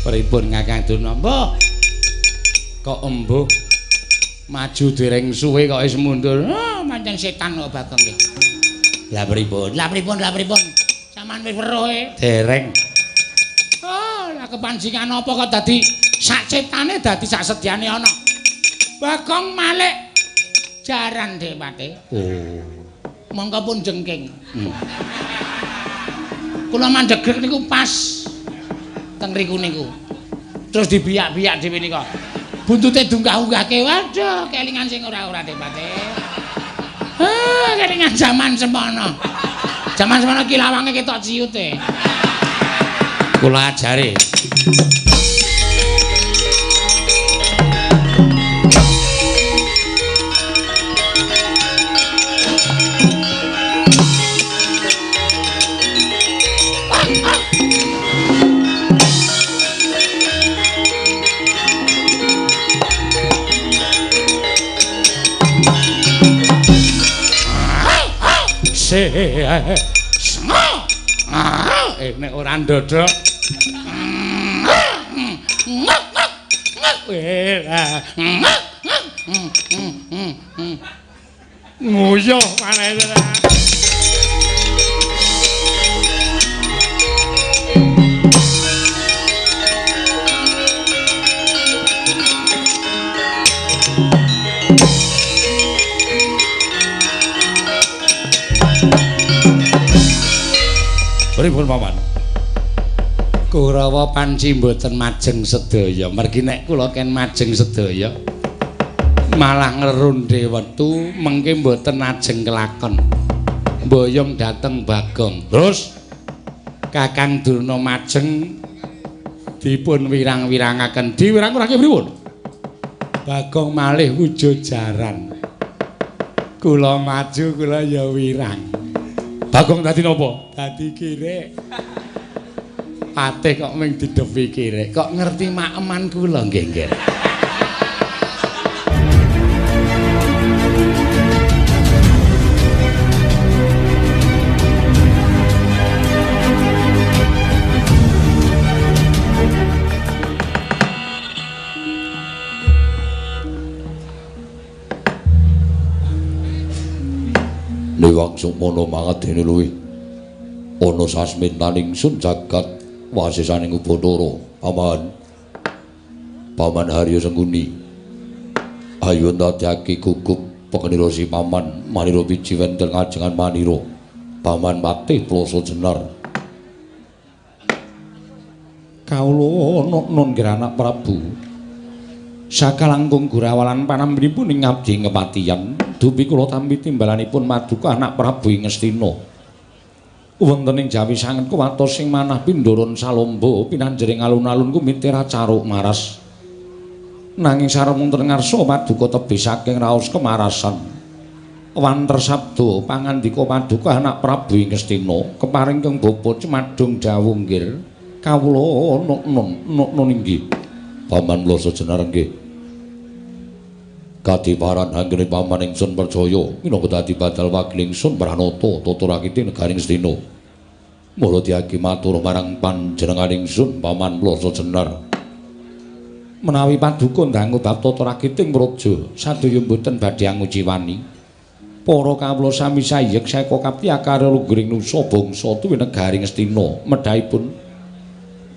Pripun Kakang Durna? Mbah. Kok embuh? Maju dereng suwe kok wis mundur. Ah, pancen setan kok Bagong iki. Lah pripun? Lah pripun? Lah pripun? Sampeyan wis weruh e? Dereng. Oh, lah kepancingan apa kok dadi sak cetane dadi sak sedyane ana. Bagong malik jaran Depate. Oh. Mongko pun jengking. Kula mandhegrek niku pas teng riku niku. Terus dibiyak-biyak dhewe nika. Buntute dunggah-unggahke. Waduh, kelingan sing ora-ora Depate. Ah, kelingan jaman semono. Jaman semono ki lawange ketok ciute. Kula ajare. Nek ora ndodok. Nguyuh maneh. Pripun paman? Kurawa panci mboten majeng sedaya. Mergi nek kula ken majeng sedaya malah ngerundhe wektu mengke mboten ajeng kelakon. Mboyong dhateng Bagong. Terus Kakang Durna majeng dipun wirang-wirangaken. Diwirang-wirangake pripun? Bagong malih wujud jaran. Kula maju kula ya wirang. Bagong dadi napa? Dadi kirek. Patih kok mung didhepi kirek. Kok ngerti makeman kula nggih, nggih. Newang sukmana mangadene luwih ana sasmintaning sun jagat wasisaning Ubathara. Paman, Paman Harya Sengkuni, ayo ndadekake gugup pengenira si Paman manira biji wenten ngajengan manira. Paman Patih Ploso Jenar. Kawula nun anak Prabu sakalangkung gurawalan panambinipun ing abdi kepatihan dupi kula tampi timbalanipun maduka anak Prabu ing Ngastina. Wonten ing Jawi sanget kuwatos sing manah pindorun salomba pinanjering alun-alun kumitira caruk maras. Nanging sareng wonten ngarsa paduka tebih saking raos kemarasan. Wanter sabda pangandika paduka anak Prabu ing Ngastina keparing keng bapa cemadung dawuh nggir kawula nun inggih. Paman Ploso Jenar nggih. Kadiparan anggene paman ingsun percaya minangka dadi badal wakil ingsun Pranata tata rakiti negaring Ngastina. Mula diagi matur marang panjenengan ingsun Paman Ploso Jenar. Menawi paduka ndangu bab tata rakiting praja sadaya mboten badhe anguciwani. Para kawula sami sayek seka kapti akarya luguring nusa bangsa tuwi negari Ngastina. Medhahipun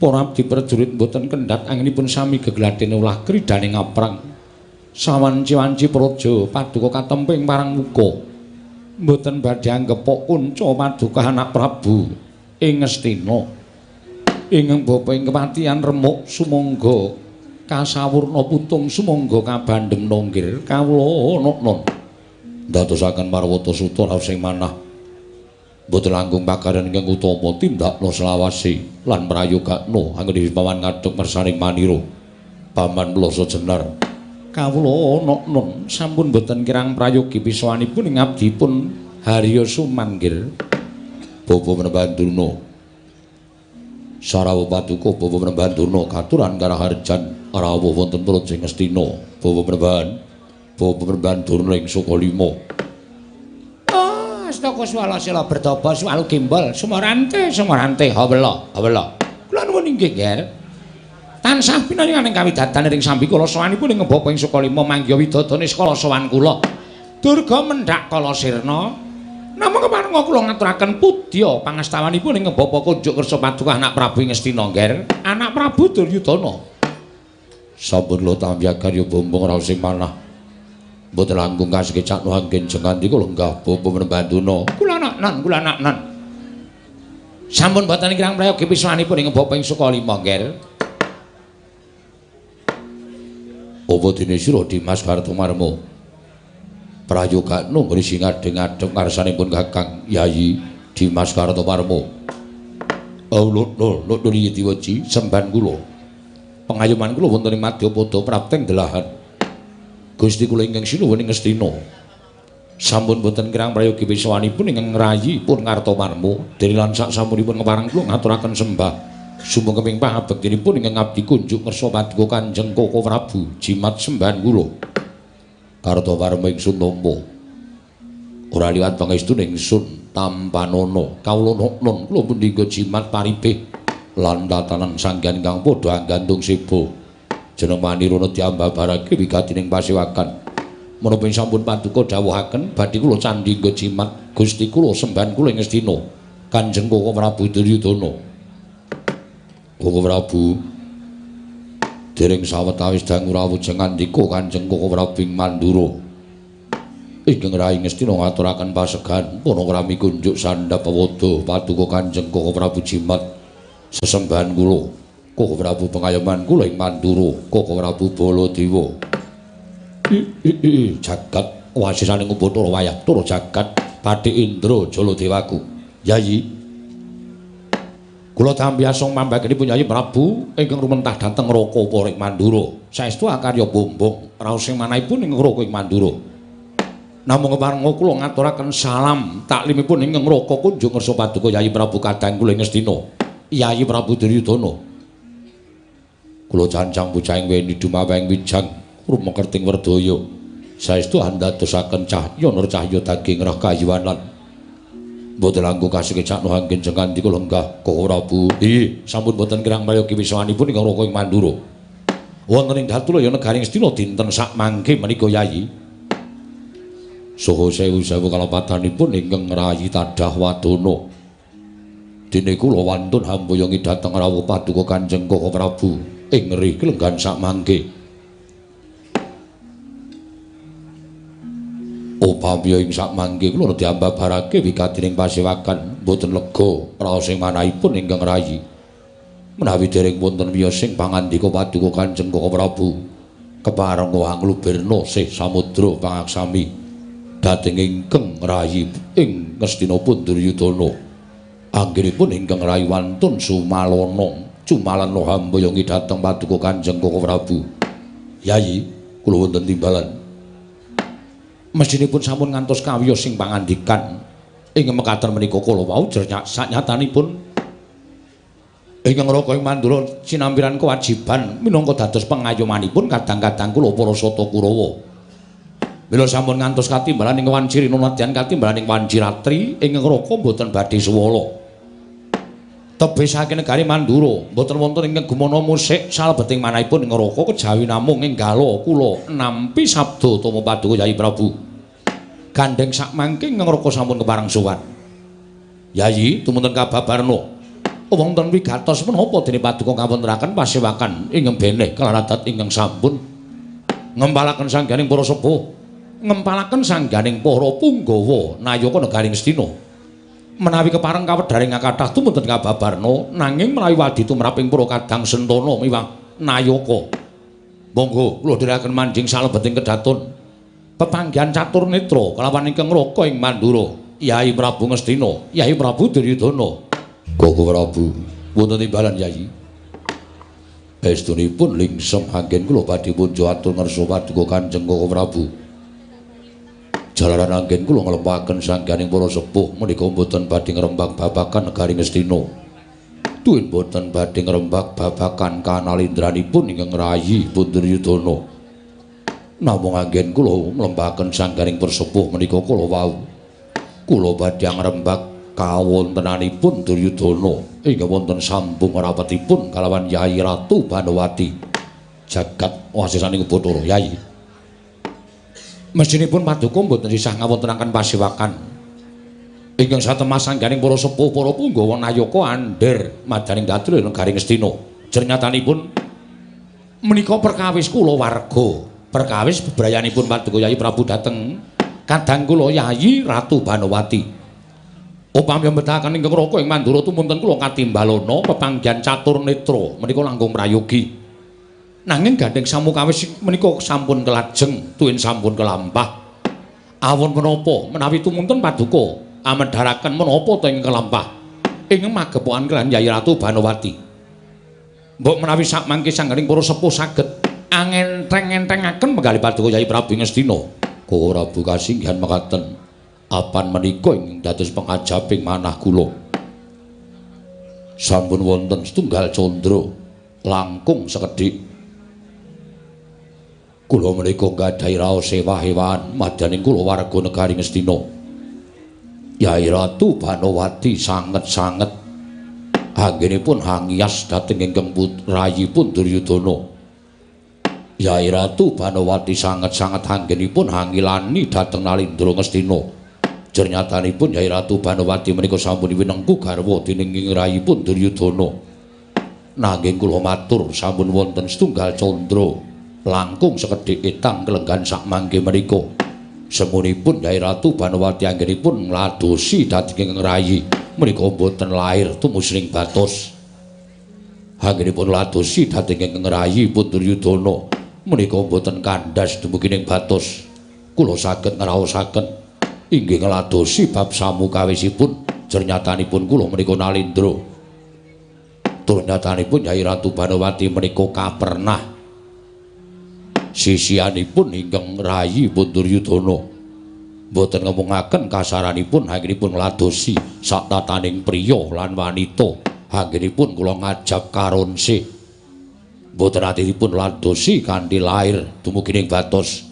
para abdi prajurit mboten kendhat anggenipun sami gegladhen ulah kridane ngaprang. Sawanci-wanci praja paduka katemping parang muka. Mboten badhe anggepok kunca paduka anak Prabu ing Ngastina. Ingkang bapa ing kepatihan remuk sumangga kasawurna putung sumangga kabandhem nggir kawula nun. Ndadosaken marwata suta raos sing manah. Mboten langkung pakaryan ingkang utama tindakna selawase lan prayogakna anggene paman ngadhep mersaning manira. Paman Ploso Jenar. Kawula nun sampun boten kirang prayogi pisawanipun ing abdipun Harya Sumanggir. Bapa Panembahan Durna. Sarawuh paduka Bapa Panembahan Durna katuran karaharjan rawuh wonten praja Ngastina. Bapa Panembahan, Bapa Panembahan Durna ing Sukalima. Astaka swala sila bertapa swalu gembol sumorante sumorante hawela hawela. Kula nuwun inggih, Ger. Tansah pinaringan ing kawidatan ing sambikala sowanipun ing Bapa ing Sukalima manggiya widodone skala sowan kula. Durga mendhak kala sirna. Namung keparenga kula ngaturaken pudya pangastawanipun ing Bapa kunjuk kersa paduka anak Prabu Ngastina Ngger, anak Prabu Duryudana. Sampun kula tampi karya bombong raos sing manah. Mboten langkung kasekecakno anggen jengandika lenggah bapa Prembanduna. Kula naknan, kula naknan. Sampun boten kirang prayogi piswanipun ing Bapa ing Sukalima Ngger. Apa dene sira Dimas Kartomarma? Prayogakno ngrisi ngadeg-ngadeg ngarsanipun Kakang Yayi Dimas Kartomarma. Lho lho Yitiwaji semban kula. Pengayoman kula wonten ing Madyapada prapteng delahan. Gusti kula ingkang sinuwun ing Ngastina. Sampun boten kirang prayogi piswanipun ingkang ngrayi pun Kartomarma. Dene lan sak sampunipun kepareng kula ngaturaken sembah. Sumangga pangabektinipun ingkang abdi kunjuk ngersa paduka Kanjeng Koko Prabu jimat sembahan kula. Kartomarma ingsun nampa. Ora liwat pangestune ingsun tampanana kawula non kula punika jimat paribeh lan tatanan sanggan ingkang padha anggantung seba. Jeneng manirana diambabarake wigatining pasewakan. Menapa sampun paduka dawuhaken badhe kula candhi nggo jimat Gusti kula sembahan kula ing Ngastina Kanjeng Koko Prabu Duryudana. Koko Prabu dereng sawetawis dangu rawuh jengandika Kanjeng Koko Prabu ing Mandura. Ingkang rayi Ngastina ngaturaken pasegan panakrami kunjuk sandhap pawada paduka Kanjeng Koko Prabu jimat sesembahan kula. Koko Prabu pengayoman kula ing Mandura, Koko Prabu Baladewa. Jagat wasisaning Bathara wayah tara jagat Bathik Indra Jaladewaku. Yayi kula tampi asung pambagenipun Yayi Prabu ingkang rumentah dhateng Raka Para ing Mandura. Saestu akarya bombong raos sing manahipun ing Raka ing Mandura. Namung keparenga kula ngaturaken salam taklimipun ingkang Raka kunjung ngersa paduka Yayi Prabu kadang kula ing Ngastina. Yayi Prabu Duryudana. Kula cancang bocahing weni dumaweng wijang rumekerting werdaya. Saestu andadosaken cahya nur cahya daging rah kayuwanan. Mboten langkung kasekecakno anggen jengandika lenggah Koko Prabu. Inggih, sampun boten kirang prayogi wiswanipun ingkang Raka ing Mandura. Wonten ing Datulaya negari Ngastina dinten sakmangke menika Yayi. Saha sewu-sewu kalepatanipun ingkang ngrayi tadah wadana. Dene kula wantun hamboyongi dhateng rawuh paduka Kanjeng Koko Prabu ing rih klenggan sakmangke. Upamiya ing sakmangke kula diambabarake wigatining pasewakan mboten lega raos sing manahipun ingkang rayi. Menawi dereng wonten wiyos sing pangandika paduka Kanjeng Koko Prabu keparenga anglubirna sih samudra pangaksami dhateng ingkang rayi ing Ngastina pun Duryudana. Anggenipun ingkang rayi wantun sumalana cumalana hamboyongi dhateng paduka Kanjeng Koko Prabu. Yayi kula wonten timbalan. Mestinipun sampun ngantos kawiyos sing pangandikan ing mekaten menika kala wau saknyatanipun ingkang Raka ing Mandura sinampiran kewajiban minangka dados pengayomanipun kadang-kadang kula para Sata Kurawa. Mila sampun ngantos katimbalan ing wanci rina nadyan katimbalan ing wanci ratri ingkang Raka boten badhe suwala. Tebih saking negari Mandura mboten wonten ingkang gumana musik salebeting manahipun ing Raka kejawi namung enggala kula nampi sabda tama paduka Yayi Prabu. Gandheng sakmangke ing Raka sampun kepareng sowan. Yayi tumunten kababarna wonten wigatos menapa dene paduka kawontenaken pasewakan ingkang beneh kelaradat ingkang sampun ngempalaken sangganing para sepuh, ngempalaken sangganing para punggawa nayaka negari Ngastina. Menawi kepareng kawedharing kathah tumunten kababarna nanging menawi wadi tumraping para kadang sentana miwah nayaka monggo kula dherekaken manjing salebeting kedaton pepanggihan catur netra kelawan ingkang Raka ing Mandura Yayi Prabu Ngastina, Yayi Prabu Duryudana. Koko Prabu wonten timbalan Yayi. Estunipun lingsem anggen kula badhe punjo atur ngersa paduka Kanjeng Koko Prabu. Jalaran anggen kula nglempaken sangganing para sepuh menika mboten badhe ngrembak babagan negari Ngastina. Tuwin mboten badhe ngrembak babagan kanalindranipun ingkang ngrayi Duryudana. Namung anggen kula nglempaken sangganing para sepuh menika kala wau. Kula badhe ngrembak Kawontenanipun Duryudana ingkang wonten sambung rapetipun kalawan Yayi Ratu Banowati. Jagat wasisaning Bathara Yayi. Mestinipun paduka mboten sisah ngawontenaken pasewakan. Ingkang satemas angganing para sepuh para punggawa nayaka andher madaning dadri negari Ngastina. Jernyatanipun menika perkawis kula warga, perkawis bebrayanipun paduka Yayi Prabu dhateng kadang kula Yayi Ratu Banowati. Upami mbetahaken ingkang raka ing Mandura tumunten kula katimbalana pepanggihan catur netra menika langkung prayogi. Nanging gandheng samukawis menika sampun kelajeng tuwin sampun kelampah. Awon menapa menawi tumunten paduka amedharaken menapa ta ing kelampah ing magepokan kaliyan Yayi Ratu Banowati. Mbok menawi sakmangke sangganing para sepuh saged angentheng-enthengaken penggalih paduka Yayi Prabu Ngastina. Koko Prabu kasinggihan mekaten. Apan menika ing dados pengajaping manah kula. Sampun wonten setunggal candra langkung sekedhik. Kula menika nggadahi raos ewah-ewahan madyaning kula warga negari Ngastina. Yayi Ratu Banowati sanget-sanget anggenipun hangias dhateng ingkang putrayipun Duryudana. Yayi Ratu Banowati sanget-sanget anggenipun hangilani dhateng Nalindra Ngastina. Jernyatanipun Yayi Ratu Banowati menika sampun winengku garwa dening ing rayipun Duryudana. Nanging kula matur sampun wonten setunggal candra langkung sekedhik etang kelenggan sakmangke menika. Semunipun Yayi Ratu Banowati anggenipun ngladosi dhateng ing rayi menika mboten lair tumusring batos. Anggenipun ngladosi dhateng ing rayi pun Duryudana menika mboten kandhas dumugi ing batos. Kula saged ngraosaken inggih ngladosi bab samukawisipun jernyatanipun kula menika Nalindra. Tur nyatanipun Yayi Ratu Banowati menika kapernah sisianipun ingkang rayi pun Duryudana. Mboten ngomongaken kasaranipun anggenipun ngladosi satataning priya lan wanita. Anggenipun kula ngajab karonse. Mboten atinipun ngladosi kanthi lair dumugi ing batos.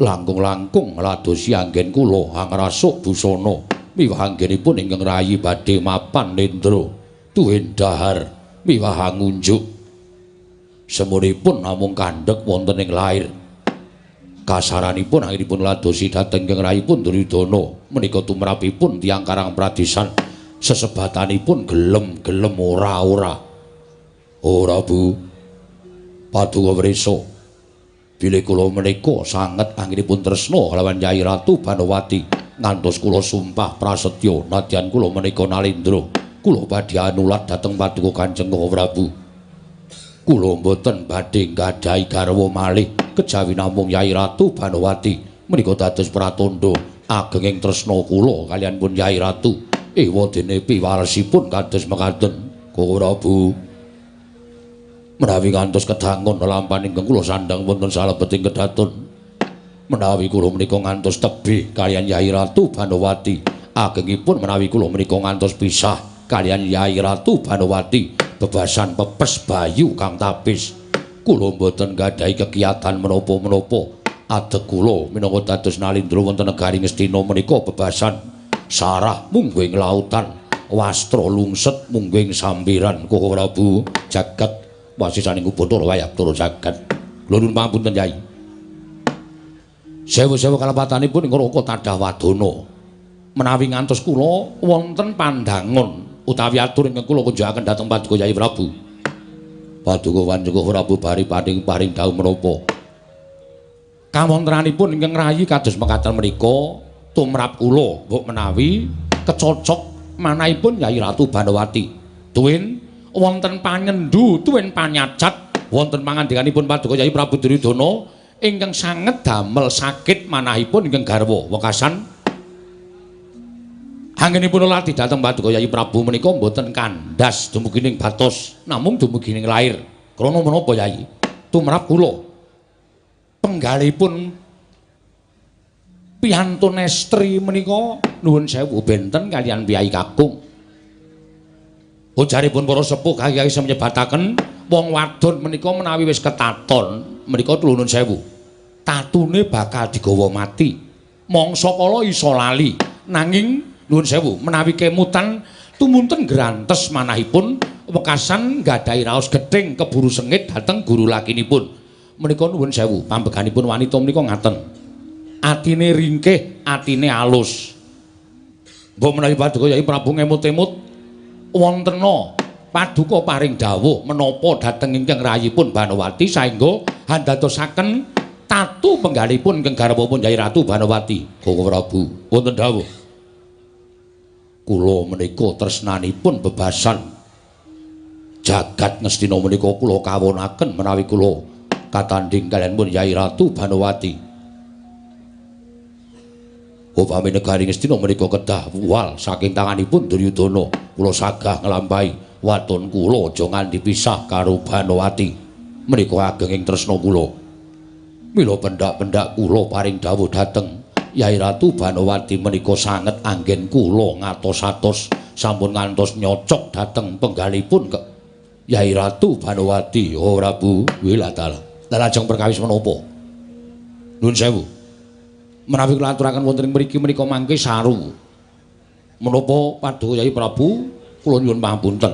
Langkung-langkung ngladosi anggen kula angrasuk busana miwah anggenipun ingkang rayi badhe mapan nendra tuwin dahar miwah angunjuk. Semunipun namung kandhek wonten ing lair. Kasaranipun anggenipun ngladosi dhateng ingkang rayipun Duryudana menika tumrapipun tiyang Karang Pradesan sesebatanipun gelem-gelem ora-ora. Ora Bu, paduka wrisa bilih kula menika sanget anggenipun tresna kalawan Yayi Ratu Banowati ngantos kula sumpah prasetya nadyan kula menika Nalindra kula badhe anulat dhateng paduka Kanjeng Prabu. Kula mboten badhe nggadahi garwa malih kejawi namung Yayi Ratu Banowati menika dados pratandha agenging tresna kula kaliyan pun Yayi Ratu. Ewa dene piwaresipun kados mekaten. Koko Prabu, menawi ngantos kedangon lelampahan ingkang kula sandhang wonten salebeting kedaton, menawi kula menika ngantos tebih kaliyan Yayi Ratu Banowati, agengipun menawi kula menika ngantos pisah kaliyan Yayi Ratu Banowati bebasan pepes bayu kang tapis, kula mboten nggadahi kegiatan menapa-menapa. Adeg kula minangka dados Nalindra wonten negari Ngastina menika bebasan sarah mungguing lautan, wastra lungset mungguing sampiran. Koko Prabu, jagat wasisaning Bathara wayah Bathara jagat. Kula nuwun pangapunten Yai. Sewu-sewu kalepatanipun ing Raka tadah wadana. Menawi ngantos kula wonten pandangon utawi atur ingkang kula kunjukaken dhateng paduka Yai Prabu. Paduka Kanjeng Prabu bari paring dawuh menapa? Kawontenanipun ingkang rayi kados mekaten menika tumrap kula mbok menawi kecocok manahipun Yayi Ratu Banowati. Tuwin wonten panyendu, tuwin panyacat wonten pangandikanipun paduka Yayi Prabu Duryudana ingkang sanget damel sakit manahipun ingkang garwa. Wekasan anggenipun lati dhateng paduka Yayi Prabu menika mboten kandhas dumugi ning batos, namung dumugi ning lair. Krana menapa Yayi? Tumrap kula penggalipun piyantun estri menika nuwun sewu benten kaliyan piyai kakung. Ujaripun para sepuh kaki-kaki menyebataken wong wadon menika menawi wis ketaton menika nuwun sewu tatune bakal digawa mati. Mangsa kala iso lali, nanging Nuwun sewu, menawi kemutan tumunten grantes manahipun wekasan nggadahi raos gething keburu sengit dhateng guru lakinipun. Menika nuwun sewu, pambeganipun wanita menika ngaten. Atine ringkih, atine alus. Mbok menawi paduka Yai Prabu ngemut-emut wontena paduka paring dawuh menapa dhateng ingkang rayipun Banowati saengga handadosaken tatu penggalipun ingkang garwapun Yai Ratu Banowati. Koko Prabu, wonten dawuh. Kula menika tresnanipun bebasan jagat Ngastina menika kula kawonaken menawi kula katandhing kaliyan pun Yai Ratu Banowati. Upami negari Ngastina menika kedah wal saking tanganipun Duryudana, kula sagah nglampahi waton kula aja nganti pisah karo Banowati. Menika agenging tresna kula. Mila pendak-pendak kula paring dawuh dhateng Yai Ratu Banowati menika sanget anggen kula ngatos-atos sampun ngantos nyocok dhateng penggalipun Yai Ratu Banowati. Oh Prabu, wilatala. Lah lajeng perkawis menapa? Nuwun sewu. Menawi kula aturaken wonten ing mriki menika mangke saru. Menapa paduka Yai Prabu kula nyuwun pangapunten.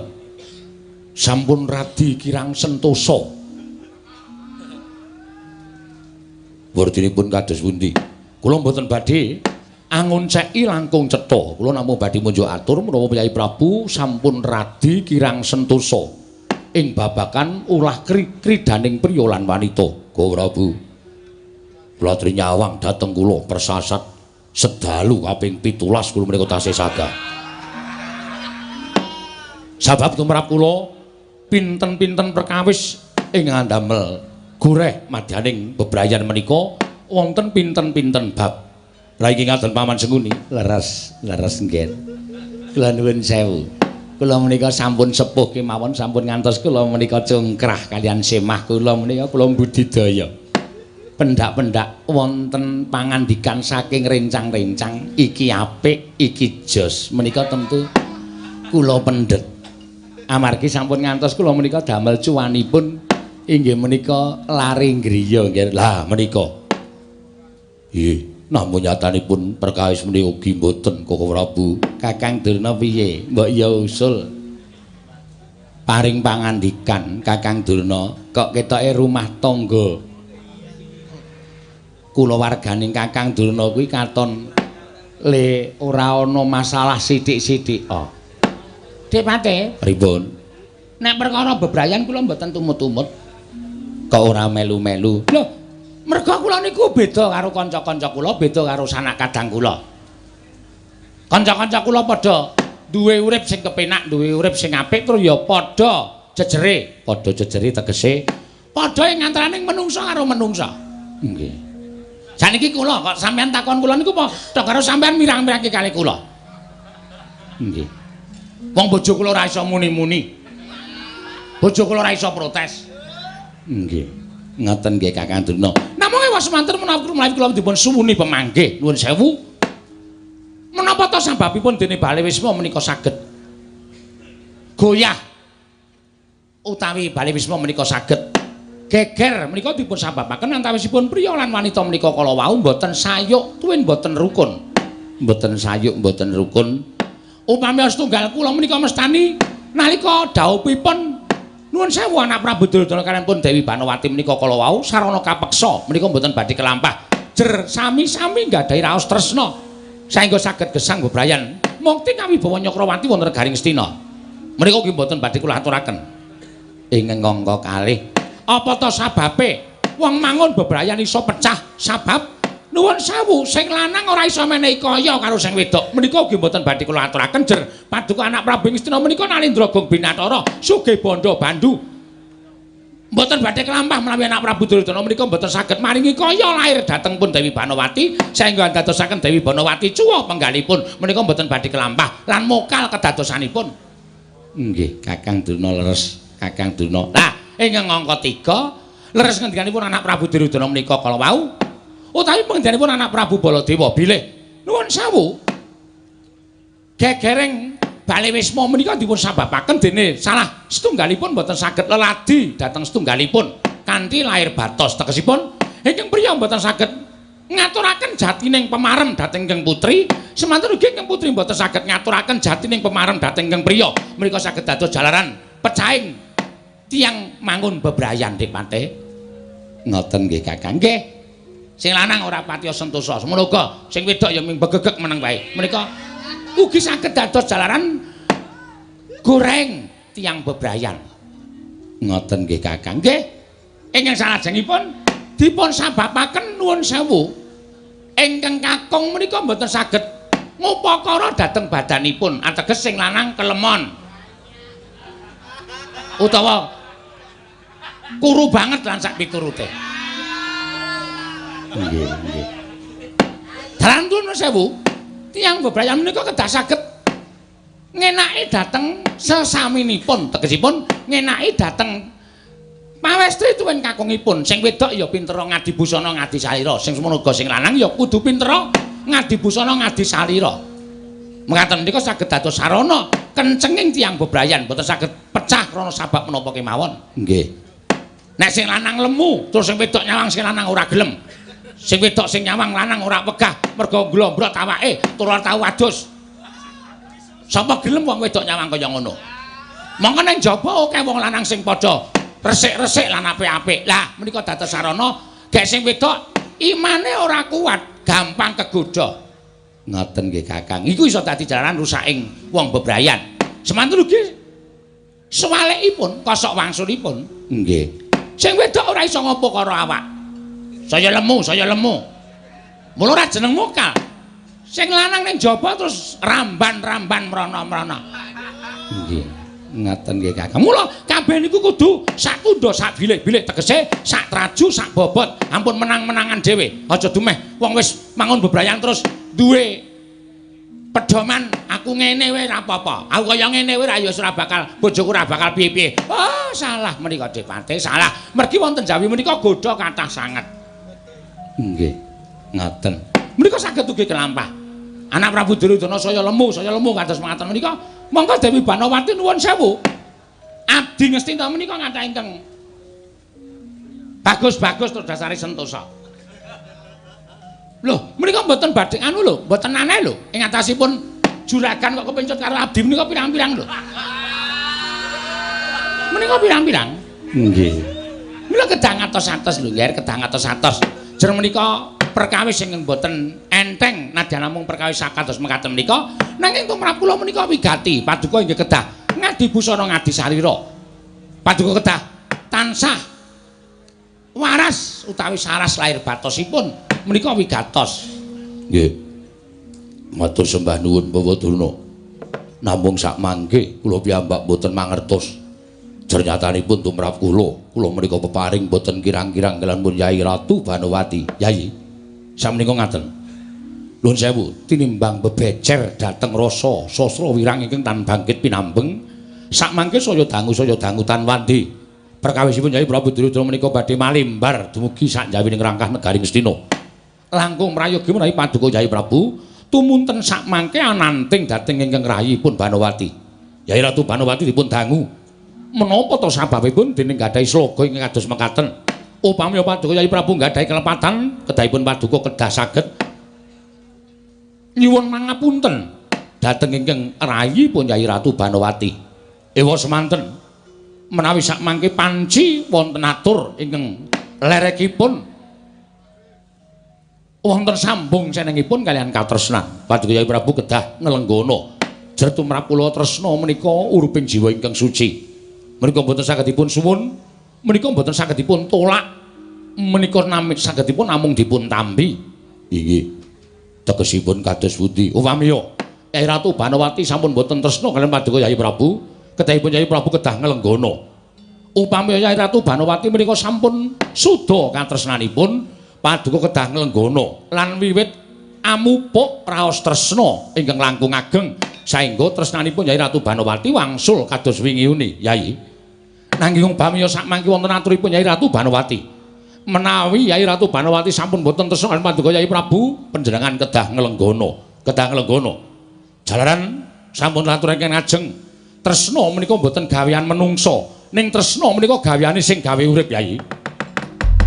Sampun radi kirang sentosa. Wurdinipun kados pundi? Kula mboten badhe angonceki langkung cetha. Kula namung badhe munjuk atur menapa Yai Prabu sampun radi kirang sentosa ing babagan ulah kridaning priya lan wanita. Go Prabu, kula aturi nyawang dhateng kula persasat sedalu kaping 17 kula menika tasih sagah. Sabab tumrap kula pinten-pinten perkawis ing ngandamel goreh madyaning bebrayan menika wonten pinten-pinten bab. Lah iki ngaten Paman Sengkuni. Leres, leres nggih. Kula nuwun sewu. Kula menika sampun sepuh kemawon, sampun ngantos kula menika cungkrah kaliyan semah kula menika kula budidaya. Pendak-pendak wonten pangandikan saking rencang-rencang iki apik, iki jos. Menika tentu kula pendhet. Amargi sampun ngantos kula menika damel cuwanipun inggih menika lare griya nggih. Lah menika. Nggih, namung nyatanipun perkawis menika ugi mboten Koko Prabu. Kakang Durna piye? Mbok ya usul paring pangandikan Kakang Durna, kok ketoke rumah tangga kula warganing Kakang Durna kuwi katon le ora ana masalah sithik-sithik. Oh. Dik Pate, pripun? Nek perkara bebrayan kula mboten tumut-tumut. Kok ora melu-melu? Lho, merga kula niku beda karo kanca-kanca kula, beda karo sanak kadang kula. Kanca-kanca kula padha duwe urip sing kepenak, duwe urip sing apik, terus ya padha jejere. Padha jejere tegese padha ing antaraning menungsa karo menungsa. Nggih. Saniki kula kok sampean takon kula niku padha karo sampean mirang-mirangke kali kula. Nggih. Wong bojo kula ora iso muni-muni. Bojo kula ora iso protes. Nggih. Ngoten nggih Kakang Durna. Namung ewas semanten menawi kula dipun suwuni pemanggih. Nuwun sewu. Menapa ta sababipun dene Bale Wisma menika saged goyah utawi Bale Wisma menika saged geger menika dipun sababaken antawisipun priya lan wanita menika kala wau mboten sayuk tuwin mboten rukun. Mboten sayuk mboten rukun. Upami setunggal kula menika mestani nalika dhawuhipun nuwun sewu anak Prabu Duryudana kaliyan pun Dewi Banowati menika kala wau sarana kapeksa menika mboten badhe kelampah. Jer sami-sami nggadahi raos tresna saengga saged gesang bebrayan mukti kawibawa Nyakrawati wonten negaring Ngastina. Menika ugi mboten badhe kula aturaken. Ing angka kalih apa ta sababe wong mangun bebrayan iso pecah sabab nuwun sewu sing lanang ora iso menehi kaya karo sing wedok. Menika ugi mboten badhe kula aturaken. Jer paduka anak Prabu Ngastina menika Nalindra Gong Binatara sugih bandha bandu mboten badhe kelampah menawi anak Prabu Duryudana menika mboten saged maringi kaya lair dhateng pun Dewi Banowati saengga andadosaken Dewi Banowati cuwa penggalipun menika mboten badhe kelampah lan mokal kedadosanipun. Nggih Kakang Durna leres Kakang Durna. Lah ing angka 3 leres ngendikanipun anak Prabu Duryudana menika kala wau utawi pengendikanipun anak Prabu Baladewa bilih nuwun sewu gegereng Bale Wisma menika dipun sababaken dene salah setunggalipun mboten saged leladi dhateng setunggalipun kanthi lair batos tegesipun ingkang priya mboten saged ngaturaken jatining pemarem dhateng ingkang putri, semanten ugi ingkang putri mboten saged ngaturaken jatining pemarem dhateng ingkang priya. Menika saged dados jalaran pecahing tiyang mangun bebrayan Dipate. Ngoten nggih Kakang. Nggih. Sing lanang ora patiya sentosa, semono uga sing wedok ya ming begegeg meneng wae. Menika ugi saged dados jalaran goreng tiyang bebrayan. Ngoten nggih Kakang. Nggih. Ingkang salajengipun dipun sababaken nuwun sewu ingkang kakung menika mboten saged ngupakara dhateng badanipun, ateges sing lanang kelemon utawa kuru banget lan sak piturute. Nggih, nggih. Dalan nuwun sewu, tiyang bebrayan menika kedah saged ngenaki dhateng sesaminipun, tegesipun ngenaki dhateng pawestri tuwin kakungipun. Sing wedok ya pintera ngadi busana ngadi salira, sing semono uga sing lanang ya kudu pintera ngadi busana ngadi salira. Mekaten menika saged dados sarana kencenging tiyang bebrayan, mboten saged pecah krana sabab menapa kemawon. Nggih. Nek sing lanang lemu terus sing wedok nyawang sing lanang ora gelem. Sing wedok sing nyawang lanang ora wegah mergo glombrot awake tur ora tau adus. Sapa gelem wong wedok nyawang kaya ngono? Mongko ning jaba akeh wong lanang sing padha resik-resik lan apik-apik. Lah menika dados sarana gek sing wedok imane ora kuat, gampang kegodha. Ngoten nggih Kakang. Iku iso dadi jalaran rusaking wong bebrayan. Semanten ugi swalikipun, kosok wangsulipun. Nggih. Sing wedok ora iso ngopo karo awak. Saya lemu, saya lemu. Mula ora jeneng mokal. Sing lanang ning jaba terus ramban-ramban mrana-mrana. Nggih. Ngaten nggih Kakang. Mula kabeh niku kudu sak tundha sak bilik-bilik, tegese sak traju sak bobot, ampun menang-menangan dhewe. Aja dumeh wong wis mangun bebrayan terus duwe pedoman aku ngene wae ora apa-apa. Aku kaya ngene wae ra ya ora bakal bojoku ora bakal piye-piye. Oh, salah menika Depate, salah. Mergi wonten Jawi menika godha kathah sanget. Nggih. Ngaten. Menika saged ugi kelampah. Anak Prabu Duryudana saya lemu kados mangaten menika. Monggo Dewi Banowati nuwun sewu. Abdi Ngastina menika kathah ingkang bagus-bagus terus dasare sentosa. Lho, menika mboten badhe anu lho, mboten aneh lho. Ing atasipun juragan kok kepencut karo abdi menika pirang-pirang lho. Menika pirang-pirang. Nggih. Mila kedah ngatos-atos lho, nggih, kedah ngatos-atos. Jer menika perkawis ingkang boten enteng nadyan namung perkawis sakados mekaten menika, nanging tumrap kula menika wigati. Paduka inggih kedah ngadi busana ngadi sarira. Paduka kedah tansah waras utawi saras lahir batosipun menika wigatos. Nggih. Matur sembah nuwun Bapak Durna. Namung sak mangke kula piyambak boten mangertos. Jernyatanipun tumrap kula, kula menika peparing boten kirang-kirang kaliyan pun Yai Ratu Banowati. Yai, samenika ngaten. Nuwun sewu, tinimbang bebecer dhateng rasa sastra wirang ingkang tan bangkit pinambeng, sakmangke saya dangu tan wandi. Perkawisipun Yai Prabu Duryudana menika badhe malimbar dumugi sak njawining rangkah negari Ngastina. Langkung prayogi menawi paduka Yai Prabu tumunten sakmangke ananting dhateng ingkang rayipun Banowati. Yai Ratu Banowati dipun dangu. Menapa to sababipun dening gadhahi sloga ingkang kados mekaten? Upami paduka Yai Prabu nggadahi kelepatan, kedahipun paduka kedah saged nyuwun mangapunten dhateng ingkang rayipun Yai Ratu Banowati. Ewa semanten menawi sakmangke panci wonten atur ingkang lerekipun wonten sambung senengipun kaliyan katresnan. Paduka Yai Prabu kedah nglenggana. Jer tumrap kula tresna menika uruping jiwa ingkang suci. Menika mboten saged dipun suwun, menika mboten saged dipun tolak, menika namung saged dipun namung dipun tampi. Inggih. Tegesipun kados pundi? Upamiya Yai Ratu Banowati sampun mboten tresna kaliyan paduka Yai Prabu, kedahipun Yai Prabu kedah nglenggana. Upamiya Yai Ratu Banowati menika sampun suda katresnanipun, paduka kedah nglenggana lan wiwit amupuk raos tresna ingkang langkung ageng saengga tresnanipun Yai Ratu Banowati wangsul kados wingi uni, Yai. Nanging upamiya sakmangke wonten aturipun Yai Ratu Banowati, menawi Yai Ratu Banowati sampun boten tresna kaliyan paduka Yai Prabu, panjenengan kedah nglenggana, kedah nglenggana. Jalaran sampun aturaken ngajeng, tresna menika boten gawean menungsa, ning tresna menika gaweane sing gawe urip, Yai.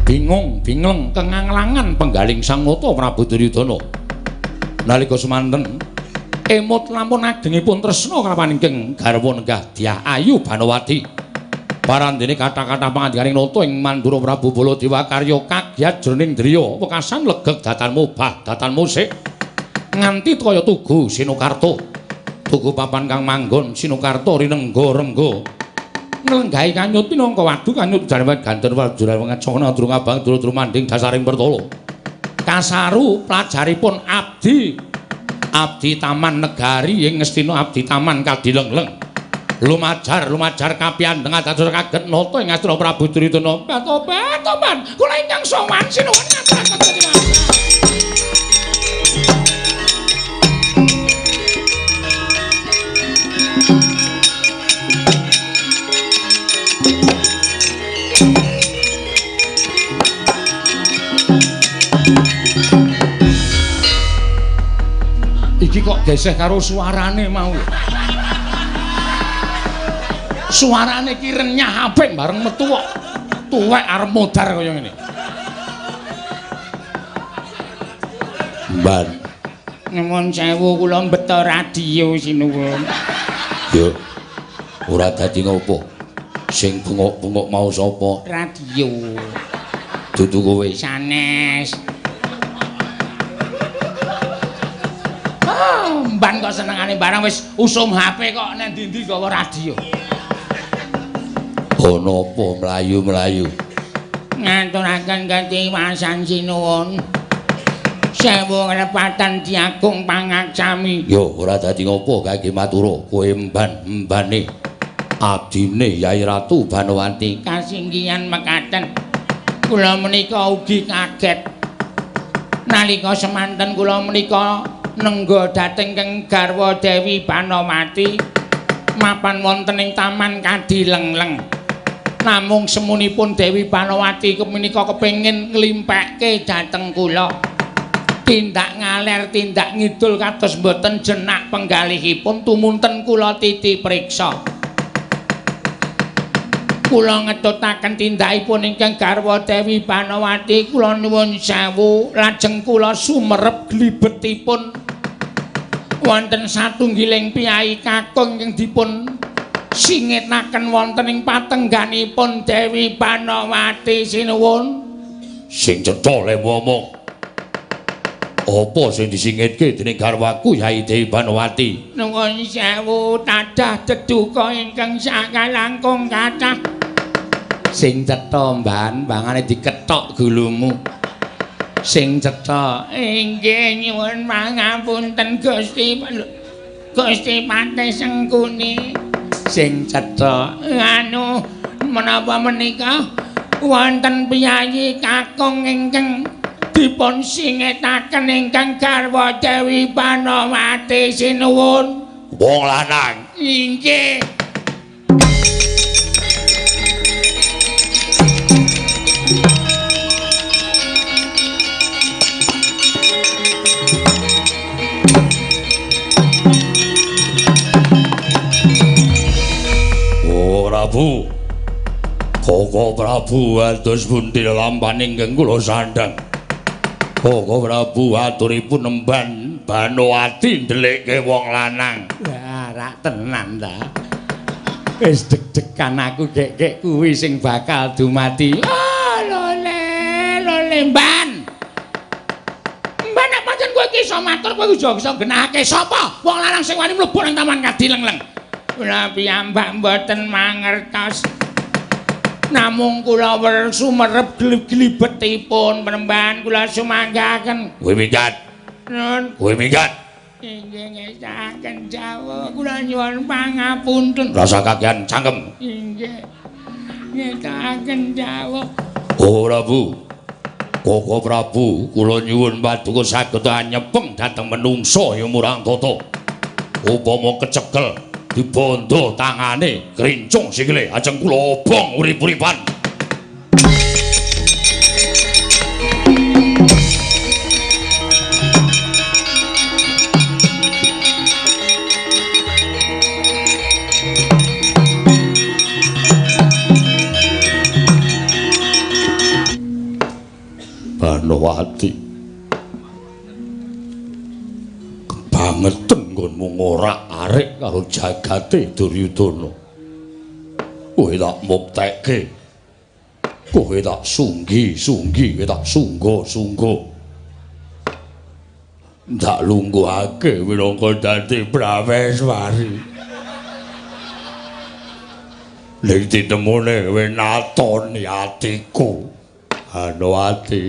Bingung, bingleng, kenganglangan penggaling Sang Nata Prabu Duryudana. Nalika semanten emut lampun agengipun tresna kalawan ingkang garwa nenggah Dyah Ayu Banowati. Parandene kathah-kathah pangandikaning nata ing Mandura Prabu Baladewa karya kagyat jroning driya wekasan legeg datan mubah datan musik nganti kaya tugu Sinukarta. Tugu papan kang manggon Sinukarta rinengga rengga. Nglenggahi kanyut pinangka wadu kanyut jarwan ganten wajur ngacana durung abang durung manding dasaring pertala. Kasaru plajaripun abdi abdi taman negari ing Ngastina abdi taman kadilengleng. Lumajar lumajar kapiyandheng dados kaget nata ing Ngastina Prabu Duryudana. Tobat-tobat kula ingkang sowan sinuwun ngaturaken terima. Iki kok geseh karo suarane mau. Suarane iki renyah apik bareng metu kok tuwek arep modar kaya ngene. Mban. Nuwun sewu kula mbeta radio sinuwun. Yo. Ora dadi ngopo. Sing bengok-bengok mau sapa? Radio. Dudu kowe. Sanes. Mban kok senengane barang wis usum HP kok nang ndi-ndi gawa radio. Ana apa mlayu-mlayu? Ngaturaken katiwasan sinuwun. Sewu nglepatan diagung pangaksami. Yo ora dadi ngopo kage matura kowe mban mbane abdine Yai Ratu Banowati. Kasinggihan mekaten. Kula menika ugi kaget. Nalika semanten kula menika nengga dhateng keng garwa Dewi Banowati mapan wonten ing taman Kadilengleng. Namung semunipun Dewi Banowati menika kepengin nglimpekke dhateng kula. Tindak ngaler tindak ngidul kados mboten jenak penggalihipun tumunten kula titi priksa. Kula ngetutaken tindakipun ingkang garwa Dewi Banowati kula nuwun sewu lajeng kula sumerep glibetipun wonten satunggiling piyai kakung ingkang dipun singetaken wonten ing patengganipun Dewi Banowati sinuwun. Sing cetha lemu omong. Apa sing disingitke dening garwaku Yai Dewi Banowati? Nuwun sewu tadah deduka ingkang sakalangkung kathah. Sing cetha mban bangane dikethok gulumu. Sing cetha inggih nyuwun pangapunten Gusti Gusti Patih Sengkuni. Sing cetha anu menapa menika wonten piyayi kakung ingkang dipun singetaken ingkang garwa Dewi Banowati sinuwun. Wong lanang inggih. Oh Prabu, Koko Prabu ados pundi lampaning ingkang kula sandhang. Koko Prabu aturipun emban Banowati ndelikke wong lanang. Wah, rak tenan ta. Wis deg-degan aku gek-gek kuwi sing bakal dumati. Oh, lole, lole mban. Mban nek pancen kowe iki iso matur kowe iso genahake sapa wong lanang sing wani mlebu nang Taman Kadilengleng. Kula piyambak mboten mangertos. Namung kula sumerep glibetipun penemban kula sumanggaken. Kowe minggat. Nun. Kowe minggat. Inggih ngesaken jawah kula nyuwun pangapunten. Rasa kakean cangkem. Inggih. Ngesaken jawah. Oh Prabu. Koko Prabu kula nyuwun paduka saged anyepeng dhateng menungsa ya murang tata. Upama kecekel dibondo tangane krincung sikile ajeng kula obong urip-uripan. Banowati. Kebangeten nggonmu ngorak-arik karo jagate Duryudana. Kowe tak muktekke. Kowe tak sunggi-sunggi, kowe tak sungga-sungga. Ndak lungguhake minangka dadi Prameswari. Ning titemune kowe natoni atiku. Banowati.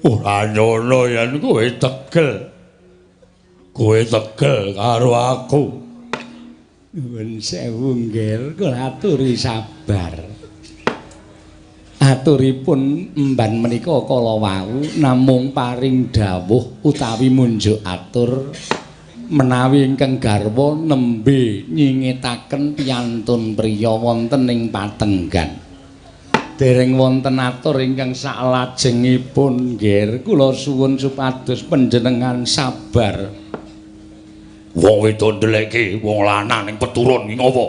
Ora nyono yen kowe tegel. Kowe tegel karo aku. Nuwun sewu nggih, kula aturi sabar. Aturipun emban menika kala wau namung paring dawuh utawi munjuk atur menawi ingkang garwa nembe nyingetaken piyantun priya wonten ing patenggan. Dereng wonten atur ingkang saklajengipun nggih, kula suwun supados panjenengan sabar. Wong wedok ndeleke wong lanang ning peturun ki ngopo?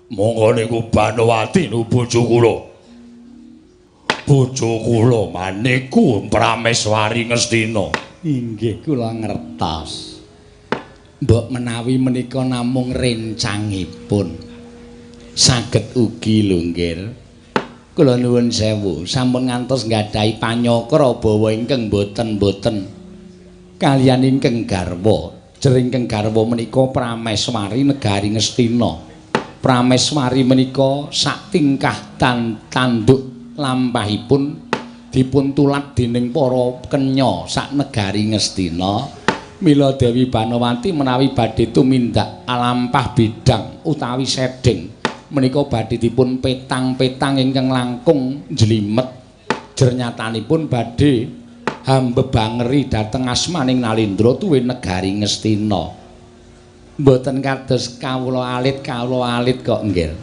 Monggo niku Banowati nu bojo kula. Bojo kula maniku Prameswari Ngastina. Inggih kula ngertos. Mbok menawi menika namung rencangipun. Saged ugi lho nggih. Kula nuwun sewu, sampun ngantos nggadahi panyakra bawa ingkang boten-boten kaliyan ingkang garwa. Jer ingkang garwa menika Prameswari negari Ngastina. Prameswari menika sak tingkah tanduk lampahipun dipun tulat dening para kenya sak negari Ngastina. Mila Dewi Banowati menawi badhe tumindak alampah bidang utawi sedeng menika badhe dipun petang-petang ingkang langkung njlimet. Jernyatanipun badhe hambebangeri dhateng asmaning Nalendra tuwin negari Ngastina. Mboten kados kawula alit kok nggih.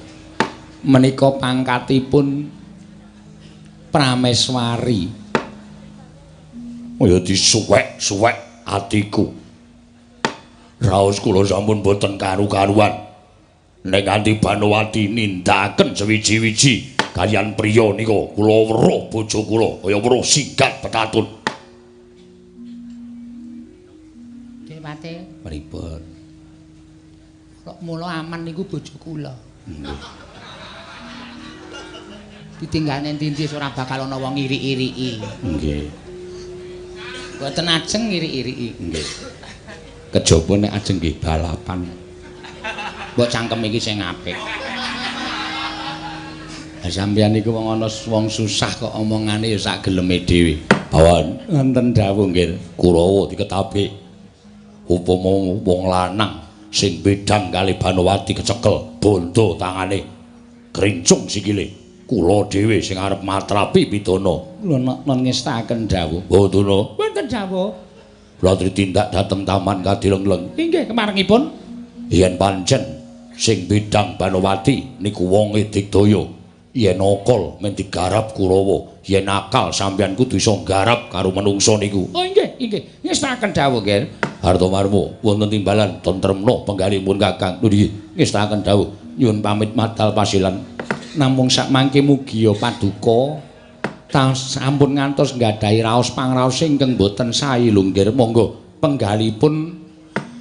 Menika pangkatipun Prameswari. Oh ya disuwek-suwek atiku. Raos kula sampun boten karu-karuan. Nek nganti Banowati nindakaken sewiji-wiji kaliyan priya nika kula weruh bojo kula kaya weruh singgat petatun. Dewate pripun? Kok mula aman niku bojo kula. Nggih. Ditinggane endi-endi ora bakal ana wong iri-iriki. Nggih. Mboten ajeng iri-iriki. Nggih. Kejaba nek ajeng nggih balapan. Mbok cangkem iki sing apik. Lah sampeyan niku wong ana wong susah kok omongane ya sak geleme dhewe. Bawan wonten dawuh nggih. Kurawa diketapi upama wong lanang sing bedang kali Banowati kecekel bondo tangane krincung sikile. Kula dhewe sing arep matrapi pidana. Kula nek ngestakaken dawuh. Mboten. Wonten dawuh. Kula tindak dhateng taman Kadilengleng. Inggih kemarengipun. Yen pancen sing bidang Banowati niku wonge digdaya, yen akal men digarap Kurawa, yen akal sampeyan kudu iso nggarap karo menungsa niku. Oh inggih, inggih. Ngestakaken dawuh nggih. Artomarmo wonten timbalan tentremna penggalipun Kakang. Lho nggih, ngestakaken dawuh. Nyuwun pamit madal pasilan. Namung sakmangke mugi paduka sampun ngantos nggadahi raos pangraos ingkang boten sae lho nggih. Monggo penggalipun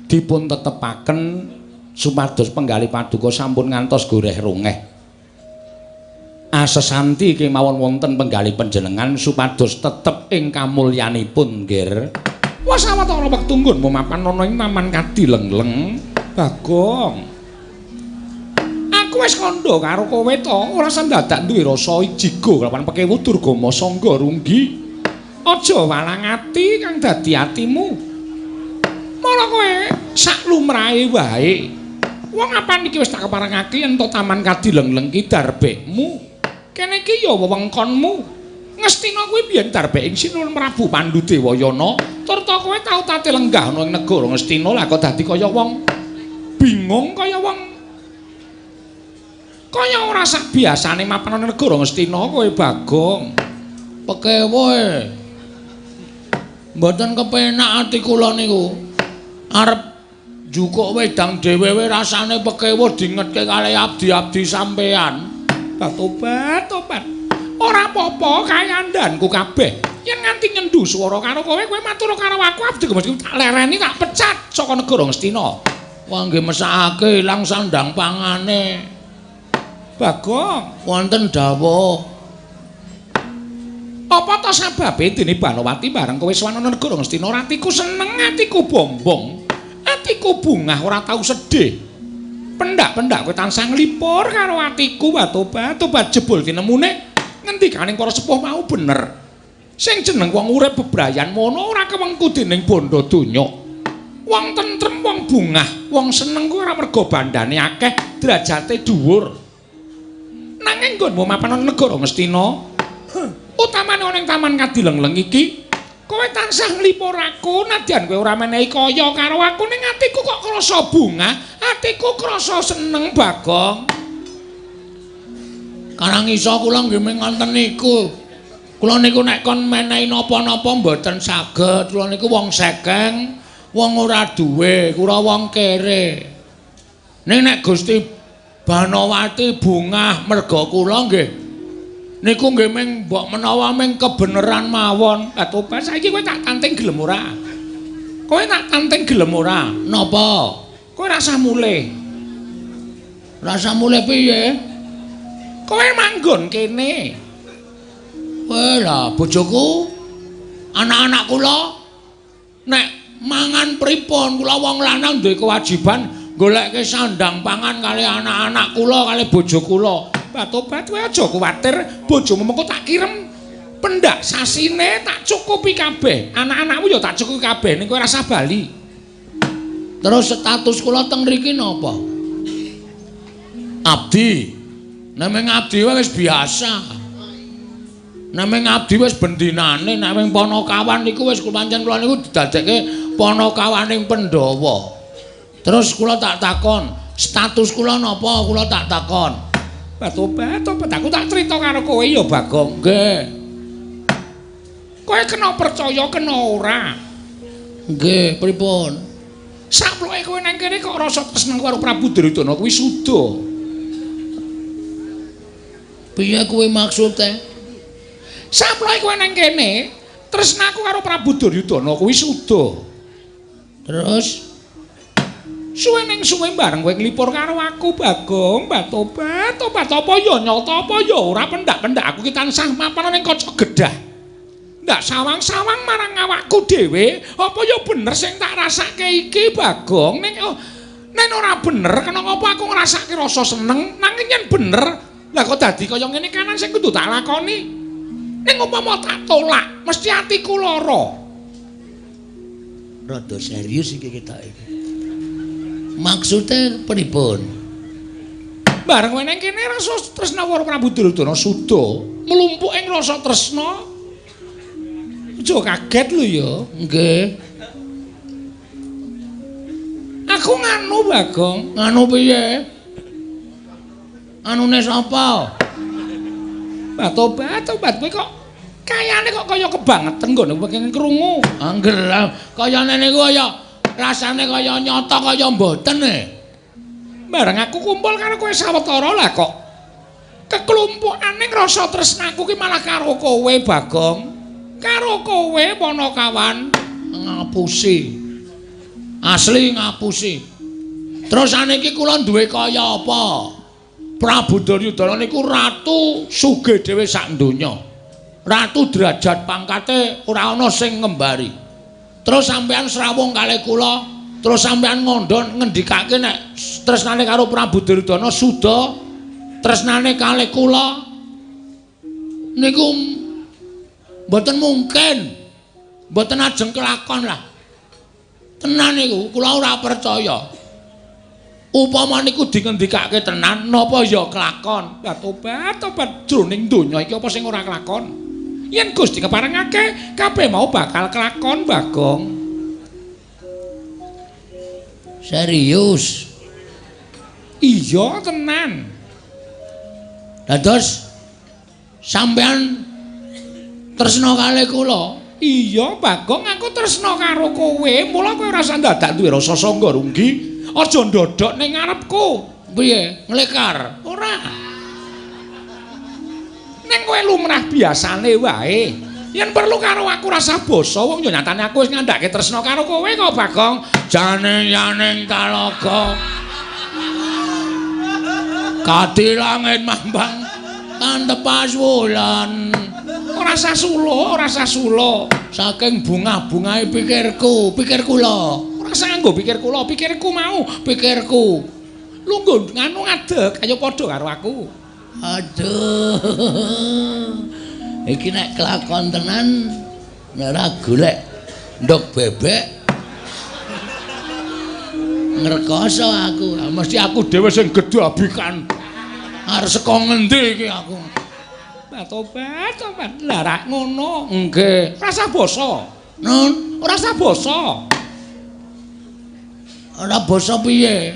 dipun tetepaken supados penggalih paduka sampun ngantos goreh rongeh. Asesanti kemawon wonten penggalih panjenengan supados tetep ing kamulyanipun nggih. Wah sawetara wektu nggonmu mapan ana ing Taman Kadilengleng. Bagong. Aku wis kandha karo kowe to, ora sandadak duwe rasa ijigo kelawan pekewu Durgama Sangga Runggi. Aja walang ati kang dadi atimu. Mara kowe sak lumrahe wae. Wong apan iki wis tak keparengake yen to Taman Kadilengleng ki darbekmu. Kene iki ya wewengkonmu. Ngastina kuwi biyen darbek ing Sinuwun Prabu Pandudewayana, turta kowe tau tate lenggah ana ing negara Ngastina lah kok dadi kaya wong bingung kaya wong kaya ora sak biasane mapan ana negara Ngastina kowe Bagong. Pekewoe. Mboten kepenak ati kula niku. Arep njukuk wedang dhewe rasane pekewo dingetke kalih abdi-abdi sampean. Tobat, tobat. Ora apa-apa kayandanku kabeh. Yen nganti nyendu swara karo kowe, kowe matur karo aku abdi mesti tak lereni tak pecat saka negara Ngastina. Wah nggih mesakake ilang sandang pangane. Bagong, wonten dawuh. Apa ta sababe dene Banowati bareng kowe sowan ana negara Ngastina atiku seneng, atiku bombong, atiku bungah ora tau sedih. Pendak-pendak kowe tansah nglipur karo atiku, tobat, tobat jebul tinemune ngendikaning para sepuh mau bener. Sing jeneng wong urip bebrayan mono ora kewengku dening bondo donya. Wong tentrem, wong bungah, wong seneng kuwi ora mergo bandane akeh, derajate dhuwur. Nanging nggonmu mapan ana negara Ngastina, utamane ana ing Taman Kadilengleng iki, kowe tansah nglipur aku, nadyan kowe ora menehi kaya karo aku, ning atiku kok krasa bungah, atiku krasa seneng, Bagong. Karang iso kula nggih ngoten niku. Kula niku nek kon menehi napa-napa mboten saged. Kula niku wong sekeng, wong ora duwe, kula wong kere. Ning nek Gusti Banowati bungah merga kula nggih niku nggih ming mbok menawa ming kebeneran mawon. Lah tobat saiki kowe tak tanting gelem ora? Kowe tak tanting gelem ora? Napa? Kowe rasah mulih. Rasah mulih piye? Kowe manggon kene. Weh lah bojoku, anak-anak kula nek mangan pripun? Kula wong lanang duwe kewajiban goleke sandang pangan kali anak-anak kula kali bojo kula. Tobat kowe aja kuwatir, bojomu mengko tak kirem pendak sasine tak cukupi kabeh. Anak-anakmu ya tak cukupi kabeh ning kowe rasah bali. Terus status kula teng mriki napa? Abdi. Nek mung abdi wis biasa. Nek mung abdi wis bendinane, nek mung panakawan niku wis pancen kula niku didadekke panakawaning Pandhawa. Terus kula tak takon, status kula napa? Kula tak takon. Tobat, tobat, aku tak cerita karo kowe ya, Bagong. Nggih. Kowe kena percaya kena ora? Nggih, pripun? Saploke kowe nang kene kok rasa tresna karo Prabu Duryudana kuwi suda. Piye kuwi maksude? Saploke kowe nang kene, tresnaku karo Prabu Duryudana kuwi suda. Terus suwe ning suwe bareng kowe nglipur karo aku, Bagong. Tobat, tobat apa ya nyata apa ya ora, pendak-pendak aku ki tansah mapan ning kaca gedah. Ndak sawang-sawang marang awakku dhewe, apa ya bener sing tak rasake iki, Bagong? Ning oh, nek ora bener kena ngapa aku ngrasake rasa seneng, nanging yen bener, lah kok dadi kaya ngene kanan sing kudu tak lakoni. Ning umpama tak tolak, mesti atiku lara. Rada serius iki ketok iki. Maksude pripun? Bareng kowe nang kene rasa tresna karo Prabu Duryudana suda, mlumpuk ing rasa tresna. Aja kaget lho ya. Nggih. Aku nganu, Bagong. Nganu piye? Anune sapa? Tobat, tobat kowe kok kayane kok kaya kebangetan nggone pengen krungu. Angger kayane niku kaya rasane kaya nyata kaya mboten e. Bareng aku kumpul karo kowe sawetara lah kok keklumpukane rasa tresnaku ki malah karo kowe, Bagong. Karo kowe Panakawan. Ngapusi. Asli ngapusi. Terus saniki kula duwe kaya apa? Prabu Duryudana niku ratu sugih dhewe sak donya. Ratu derajat pangkate ora ana sing ngembari. Terus sampean srawung kalih kula, terus sampean ngandha ngendikake nek tresnane karo Prabu Duryudana suda, tresnane kalih kula niku mboten mungkin. Mboten ajeng kelakon lah. Tenan niku kula ora percaya. Upama niku dingendikake tenan napa ya kelakon? Lah tobat, tobat jroning donya iki apa sing ora kelakon? Yen Gusti keparengake kabeh mau bakal kelakon, Bagong. Serius? Iya tenan. Dados sampean tresna kalih kula? Iya, Bagong, aku tresna karo kowe. Mula kowe ora usah dadak duwe rasa sangga runggi. Aja ndodhok ning ngarepku. Piye? Nglekar? Ora. Ning kowe lumrah biasane wae. Yen perlu karo aku rasa basa wong ya nyatane aku wis ngandhake tresna karo kowe kok Bagong. Jane yaning talaga. Kadi langit mambang tantepas wulan. Ora sah sula, ora sah sula. Saking bungah-bungahe pikirku, pikir kula. Ora sah nganggo pikir kula, pikirku mau, pikirku. Lungguh nganu ngadeg, ayo padha karo aku. Aduh. Iki nek kelakon tenan nek ora golek ndok bebek ngrekoso aku. Mesti aku dhewe sing gedhabikan. Arep saka ngendi iki aku? Tobat, tobat. Lah rak ngono. Nggih. Ora sah basa. Nun, ora sah basa. Ora basa piye?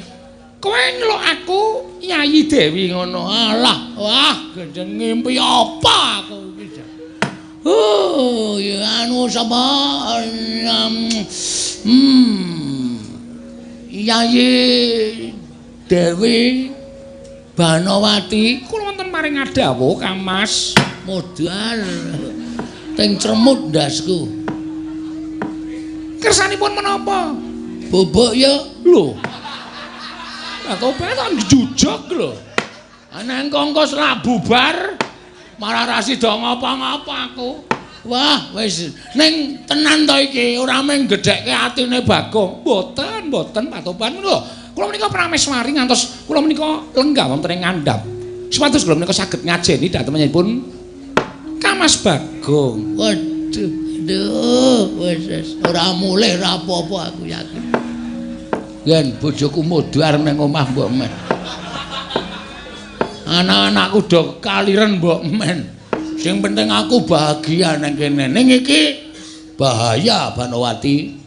Kowe nyeluk aku Yayi Dewi ngono. Alah, wah, gendeng ngimpi apa aku iki. Oh, ya anu sapa? Yayi Dewi Banowati kula wonten maring ngadhawuh Kang Mas. Modal teng cremut ndasku. Kersanipun menapa? Bubuk ya. Lho. Lah tobat njujug lho. Nang kongkos ra bubar malah ra sida ngapa-ngapa aku. Wah, wis ning tenan to iki ora mung gedhekke atine Bagong. Mboten, mboten Pak Toban lho. Kula menika prameswari ngantos kula menika lenggah wonten ing ngandhap. Supados kula menika saged ngajeni dhatengipun Kang Mas Bagong. Waduh, aduh, wis ora mulih ora apa-apa aku yakin. Yen bojoku modar nang omah mbok men. Anak-anakku do kaliren mbok men. Sing penting aku bahagia nang kene. Ning iki bahaya Banowati.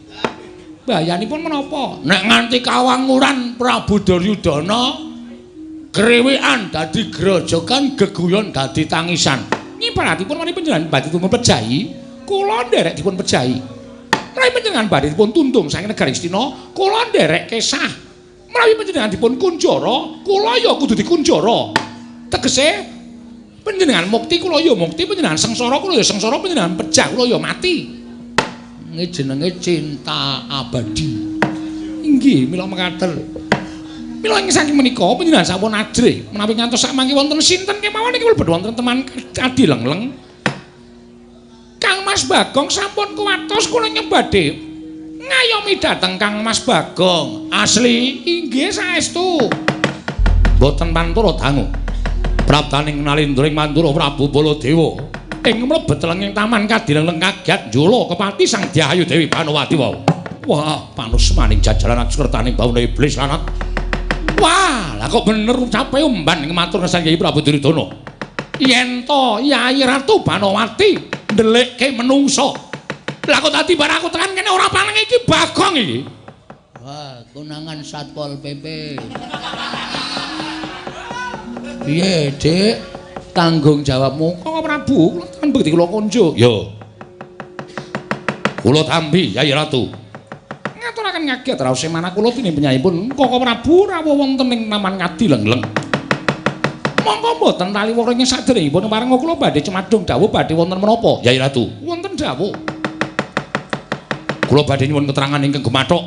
Bahayanipun menapa? Nek nganti kawanguran Prabu Duryudana kriwikan dadi grojogan, geguyon dadi tangisan. Nyibaratipun menawi panjenengan badhe dipun pejahi, kula nderek dipun pejahi. Menawi panjenengan badhe dipun tundung saking negari Astina, kula nderek kesah. Menawi panjenengan dipun kunjara, kula ya kudu dikunjara. Tegese panjenengan mukti kula ya mukti, panjenengan sengsara kula ya sengsara, panjenengan pejah kula ya mati. Ini jenenge cinta abadi. Inggih, mila mekaten. Mila ing saking menika panjenengan sampun ajrih menawi ngantos sakmangke wonten sinten kemawon iki mlebet wonten teman adi lengleng. Kang Mas Bagong sampun kuwatos kula nyebade ngayomi dhateng Kang Mas Bagong. Asli inggih saestu. Mboten pantura dangu. Praptaning nalindra ing Mandura Prabu Baladewa ing mlebet lenging taman kadileng kaget njula kepati Sang Dyayu Dewi Banowati wau. Wah, panusmaning jajaran akskertaning bauna iblis lanat. Wah, lah kok bener ucape umban ing matur ngesan Kyai Prabu Duryudana. Yen to Yayi Ratu Banowati ndelikke menungso. Lah kok dadi bar aku tekan kene ora paneng iki Bagong iki. Wah, konangan Satpol PP. Piye, Dik? Tanggung jawabmu Koko Prabu, kula tekan bekti kula konjuk. Ya. Kula tampi Yayi Ratu. Ngaturaken kaget raos manah kula dening penyayipun Koko Prabu rawuh wonten ing Taman Ngadilengleng. Monggo mboten taliwara ing saderengipun parenga kula badhe cemadung dawuh badhe wonten menapa Yayi Ratu? Wonten dawuh. Kula badhe nyuwun keterangan ingkang gemathok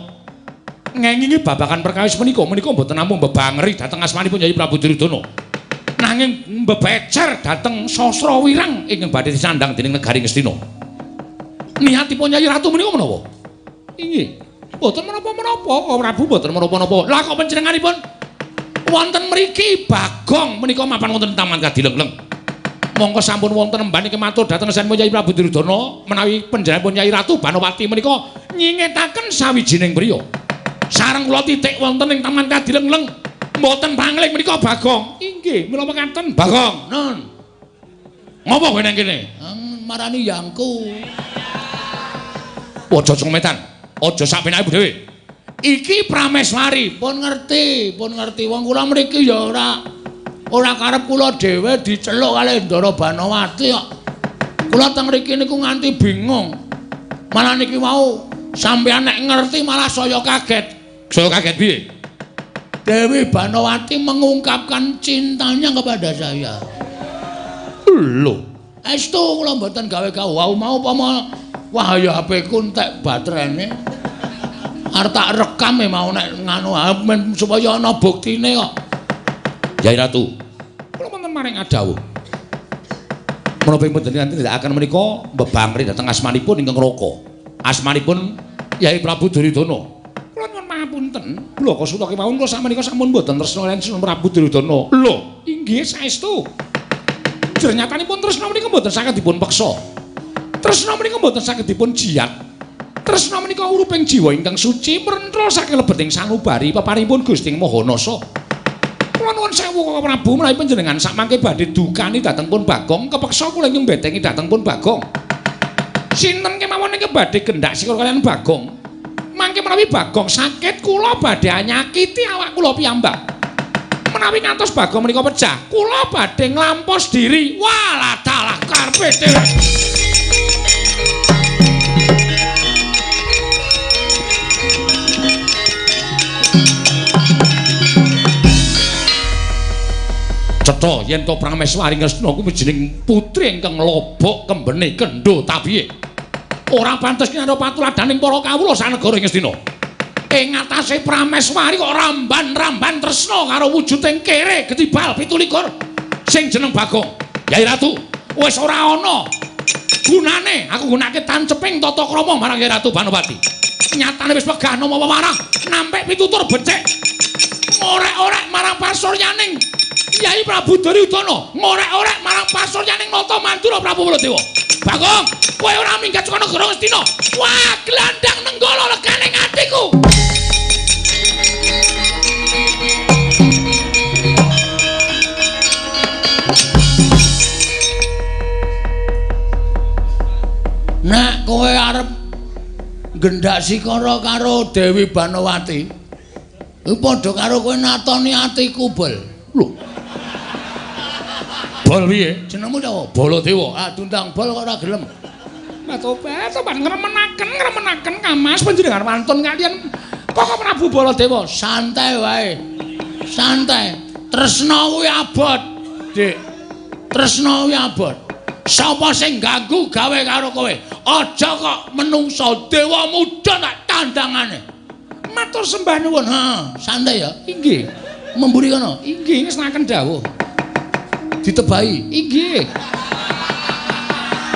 ngengingi babagan perkawis menika menika mboten namung bebangeri dhateng asmanipun Yayi Prabu Duryudana. Nanging mbebecer dhateng sastra wirang ingkang badhe disandang dening negari Ngastina. Niatipun Yayi Ratu menika menapa? Inggih. Mboten menapa-menapa, Koko Prabu mboten menapa-napa. Lah kok panjenenganipun wonten mriki Bagong menika mapan wonten Taman Kadilengleng. Mongko sampun wonten emban iki matur dhateng Sang Yayi Prabu Duryudana menawi panjenenganipun Yayi Ratu Banowati menika nyingetaken sawijining priya. Sareng kula titik wonten ing Taman Kadilengleng. Mboten pangling menika Bagong. Inggih, mila mekaten Bagong. Nun. Ngopo kowe nang kene? Marani yangku. Aja cometan. Aja sak penake dhewe. Iki Prameswari. Pun ngerti, pun ngerti wong kula mriki ya ora karep kula dhewe diceluk kalih Ndara Banowati kok. Kula teng mriki niku nganti bingung. Malah niki wau sampeyan nek ngerti malah saya kaget. Saya kaget piye? Dewi Banowati mengungkapkan cintanya kepada saya. Lho, estu kula mboten gawe-gawe. Wau mau upama wah ya HP-ku entek baterene. Arep tak rekam e mau nek nganu men supaya ana buktine kok. Yai Ratu, kula wonten maring adawuh. Menapa ing panjenengan tindakaken menika mbebangri dhateng asmanipun ingkang Raka. Asmanipun Yai Prabu Duryudana. Kula nyuwun pangapunten, Blaka Suta kemawon kula sakmenika sampun mboten tresna kaliyan Sunan Prabu Duryudana. Lho, inggih saestu. Jernyatanipun tresna menika mboten saged dipun peksa. Tresna menika mboten saged dipun jiyat. Tresna menika uruping jiwa ingkang suci mrenthul saking lebeting sanubari peparingipun Gusti Maha Nasa. Kula nuwun sewu Kaka Prabu menawi panjenengan sakmangke badhe dukani dhateng pun Bagong, kepeksa kula nyembetengi dhateng pun Bagong. Sinten kemawon ingkang badhe gendak sikil kaliyan Bagong? Mangke menawi Bagong sakit kula badhe nyakiti awak kula piyambak. Menawi ngantos Bagong menika pecah, kula badhe nglampos diri. Walah dalah karepe dhewe. Cetha yen to Prameswari Ngastina kuwi jeneng putri ingkang lobok kembene kendho tabihe. Ora pantes kinarya patuladaning para kawula sanegara ing Ngastina. Ing atase Prameswari kok ramban-ramban tresna karo wujuding kere getibal 27 sing jeneng Bagong. Yai Ratu, wis ora ana gunane aku gunake tanceping tata krama marang Yai Ratu Banowati. Nyatane wis wegah nama wewarah nampik pitutur becik. Ngorek-orek marang pasuryaning Yai Prabu Duryudana, ngorek-orek marang pasuryaning Nata Mandura Prabu Baladewa. Bagong, kowe ora minggat saka negara Ngastina. Wah, glandang nenggala legane atiku. Nek kowe arep gendak sikara karo Dewi Banowati, kuwi padha karo kowe natoni atiku, Bol. Lho. Bol piye? Jenengmu sapa? Baladewa. Ah, diundang Bol kok ora gelem. Matobat, tobat ngremenaken, ngremenaken Kamas panjenengan wantun kaliyan Kaka Prabu Baladewa. Santai wae. Santai. Tresna kuwi abot, Dik. Tresna kuwi abot. Sapa sing ganggu gawe karo kowe? Aja kok menungsa dewa muda tak tandangane. Matur sembah nuwun. Ha, santai ya. Inggih. Memburi kono. Inggih, ngestokaken dawuh. Ditebahi. Inggih.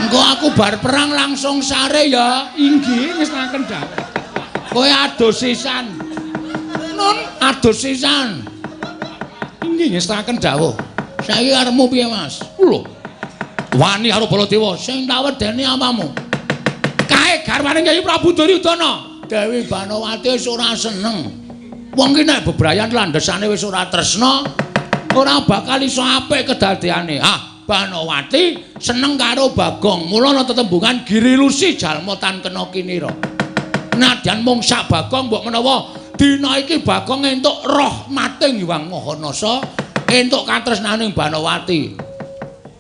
Engko aku bar perang langsung sare ya. Inggih, ngestokaken dawuh. Kowe adus sisan. Nun, adus sisan. Inggih, ngestokaken dawuh. Saiki arepmu piye, Mas? Lho. Wani karo Baladewa sing tak wedeni apamu? Kae garwane Kyai Prabu Duryudana. Dewi Banowati wis ora seneng. Wong ki nek bebrayan landhesane wis ora tresna, ora bakal iso apik kedadeane. Ah, Banowati seneng karo Bagong. Mula ana tetembungan Girilusi jalma tan kena kinira. Nadyan mung sak Bagong mbok menawa dina iki Bagong entuk rahmating Hyang Maha Nasa, entuk katresnaning Banowati.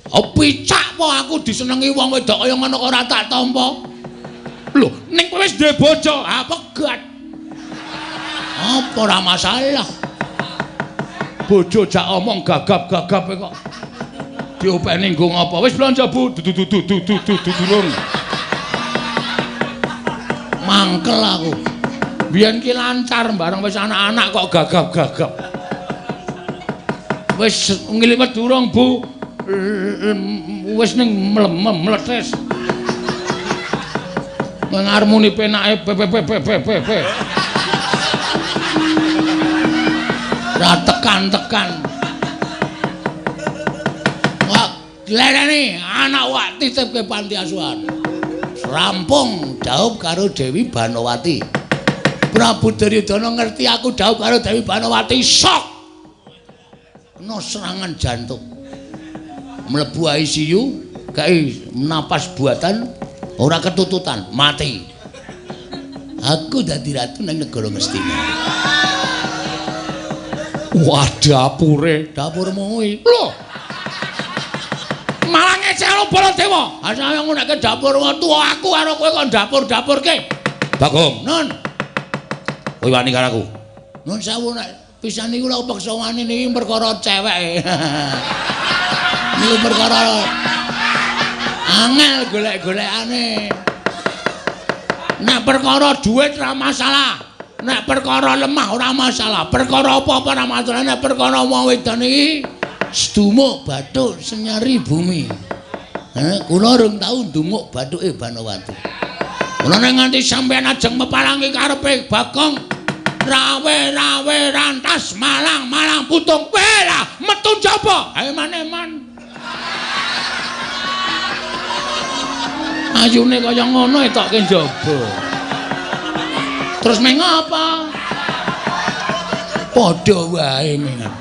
Oh, picak po aku disenengi wong wedok kaya ngono kok ora tak tampa. Lho, ning kowe wis duwe bojo, ah pegat. Apa ora masalah. Bojo jak omong gagap-gagap kok. Diopeni nggo ngapa? Wis blanja, Bu. Du durung. Mangkel aku. Biyen ki lancar bareng wis anak-anak kok gagap-gagap. Wis ngliwet durung, Bu. Wis ning mletes. Ngarmuni penake p p p p p p. Ra tekan-tekan. Wah, lereni anak wak titipke panti asuhan. Rampung dhaup karo Dewi Banowati. Prabu Duryudana ngerti aku dhaup karo Dewi Banowati, sok. Kena serangan jantung. Mlebu ICU, kae napas buatan ora ketututan, mati. Aku dadi ratu nang negara Ngastina. Wah, dapure, dapurmu kuwi. Lho. Malah ngecek karo Baladewa. Asale ngonekke dapur tuwa aku karo kowe kok dapur-dapurke. Bagong, Nun. Kowe wani karo aku. Nun sewu nek pisan niku lho peksa wani niki perkara ceweke. Niku perkara angel golek-golekane. Nek perkara duit ora masalah. Nek perkara lemah ora masalah. Perkara apa-apa ora masalah. Nek perkara wong wedon iki sedumuk bathuk senyari bumi. Kula rung tau ndumuk bathuke Banowati. Kula nek nganti sampeyan ajeng mepalangi karepe Bagong, rawe-rawe rantas malang-malang putung. Weh lah, metu njaba. Ayo eman-eman. Ayune kaya ngono etokke njaba. Terus meng apa? Padha wae mengan.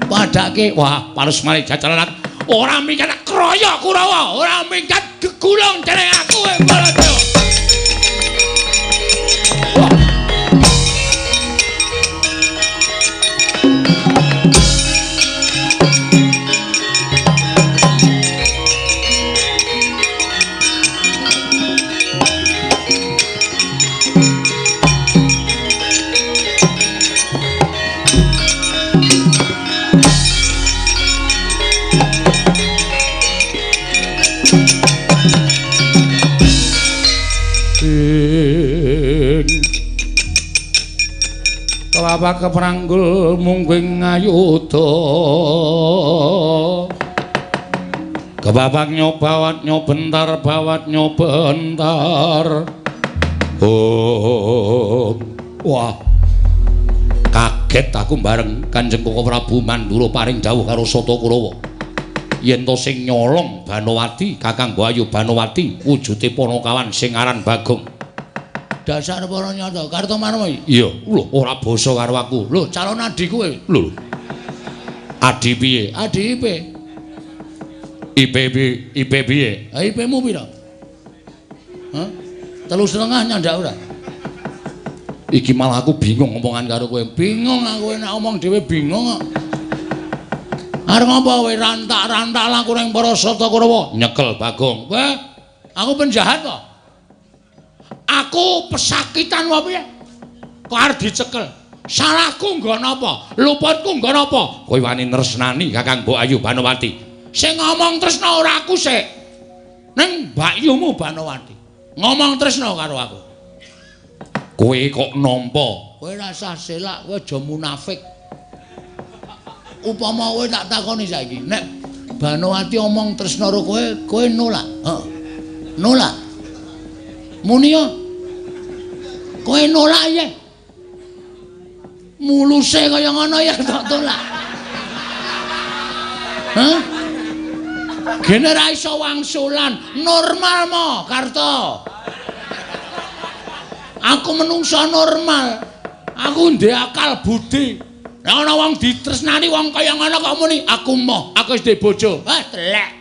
Padake wah, palus malih jajalan. Ora minggat kroyo Kurawa, ora minggat gegulung dening aku Baladewa. Wah. Kelawak kepranggul mungguing ayuda. Kebabak nyobawat nyobentar bawat nyobentar. Oh, wah. Kaget aku bareng Kanjeng Koko Prabu Mandura paring dawuh karo Sata Kurawa. Yen to sing nyolong Banowati, Kakang Ayu Banowati, wujude panakawan sing aran Bagong. Dasar para nyata, Kartomarma iki. Iya, lho ora basa karo aku. Lho, calon adi kowe. Lho. Adi piye? Adi IP. IP IP piye? Ha IP-mu pira? Hah? 3,5 nyandak ora? Iki malah aku bingung omongan karo kowe. Bingung aku nek omong dhewe bingung kok. Arep ngapa kowe rantak-rantak laku ning para Sata Kurawa? Nyekel Bagong. Weh, aku penjahat kok. Aku pesakitan wae piye? Kok arep dicekel? Salahku nggo napa? Luputku nggo napa? Kowe wani nresnani Kakang Mbok Ayu Banowati. Sing ngomong tresna ora aku sik. Ning mbakyumu Banowati. Ngomong tresna karo aku. Kowe kok nampa? Kowe rasah selak, kowe aja munafik. Upama kowe tak takoni saiki, nek Banowati omong tresna karo kowe, kowe nolak. Heeh. Nolak. Muni yo. Kowe nolak ya. Muluse kaya ngono ya tak tolak. Hah? Gene ra iso wangsulan, normal mo, Karto. Aku menungso normal. Aku ndek akal budi. Nek ana wong ditresnani wong kaya ngono kok muni, aku moh, aku wis duwe bojo. Wah, telek.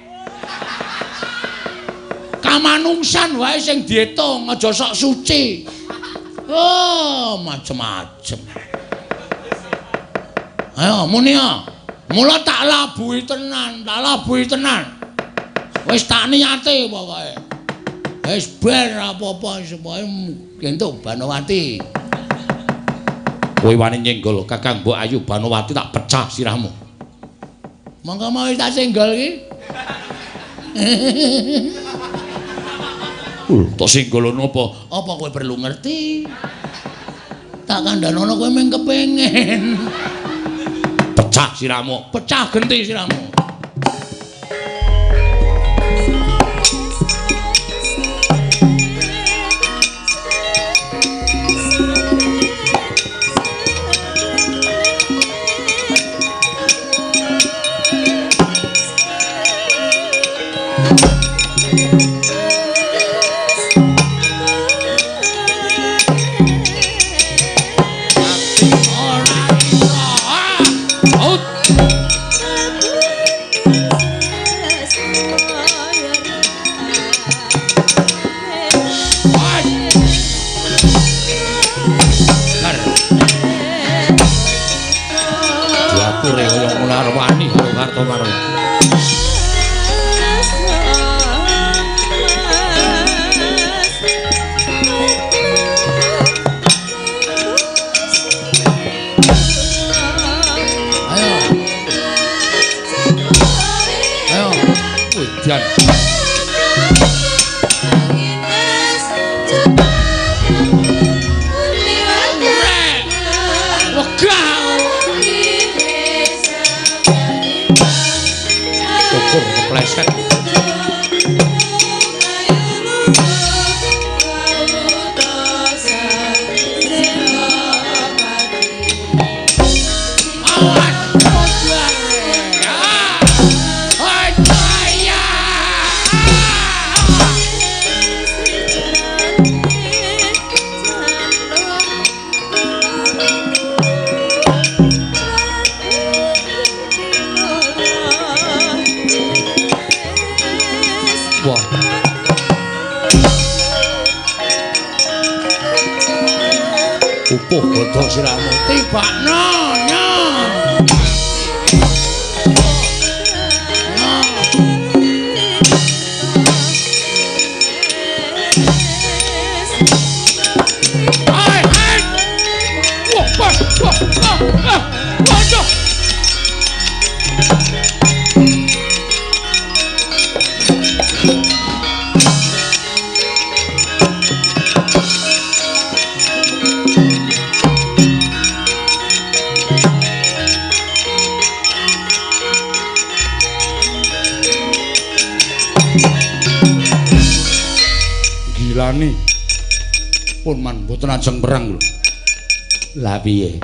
Kamanungsan wae sing diitung, aja sok suci. Oh, macem-macem. Ayo muni ya. Mula tak labuhi tenan, tak labuhi tenan. Wis tak niate pokoke. Wis ben apa-apa semoe entuk Banowati. Kowe wani nyenggol Kakang Mbok Ayu Banowati tak pecah sirahmu. Monggo mau tak senggol iki. Tak senggol napa? Apa kowe perlu ngerti? Tak kandhanono kowe mung kepengin. Pecah sirahmu, pecah genti sirahmu. Edian. Syukur kepleset. Upuh godhong sirahmu tibakno nya. Ai ai. Wah, wah, wah, wah. Waduh. Gilani pun man mboten ajeng perang lho. Lah piye?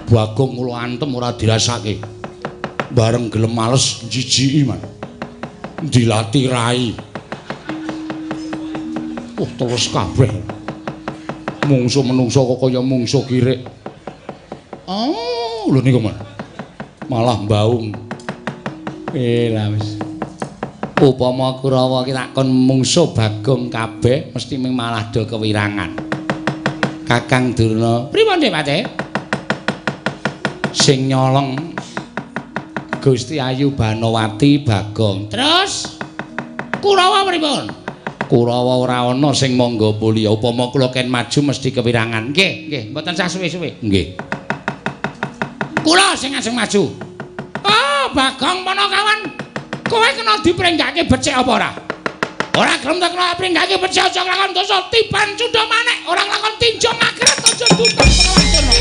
Bagong kula antem ora dirasake. Bareng gelem males jijiki man. Dilati rai. Oh terus kabeh. Mungsuh menungso kok kaya mungsuh kirik. Oh, lho niku man. Malah mbaung. Lah wis. Upama Kurawa ki takon mungsuh Bagong kabeh mesti ming malah do kewirangan. Kakang Durna, pripun Dik Pate? Sing nyolong Gusti Ayu Banowati Bagong. Terus Kurawa pripun? Kurawa ora ana sing mangga mulya. Upama kula ken maju mesti kewirangan. Nggih, nggih, mboten sah suwe-suwe. Nggih. Kula sing ajeng maju. Oh, Bagong Panakawan. Kowe kena dipringgake becik apa ora? Ora gelem tak kena pringgake becik aja nglakon dosa tiban cundha manek, ora nglakon tinja ngakret aja dutang Panakawan Durna.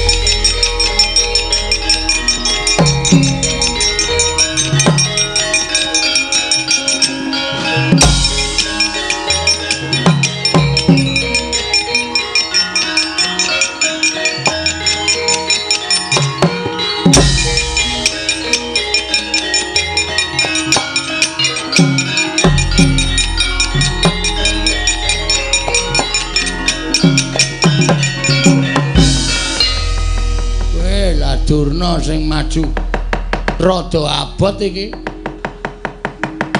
Durna sing maju rada abot iki.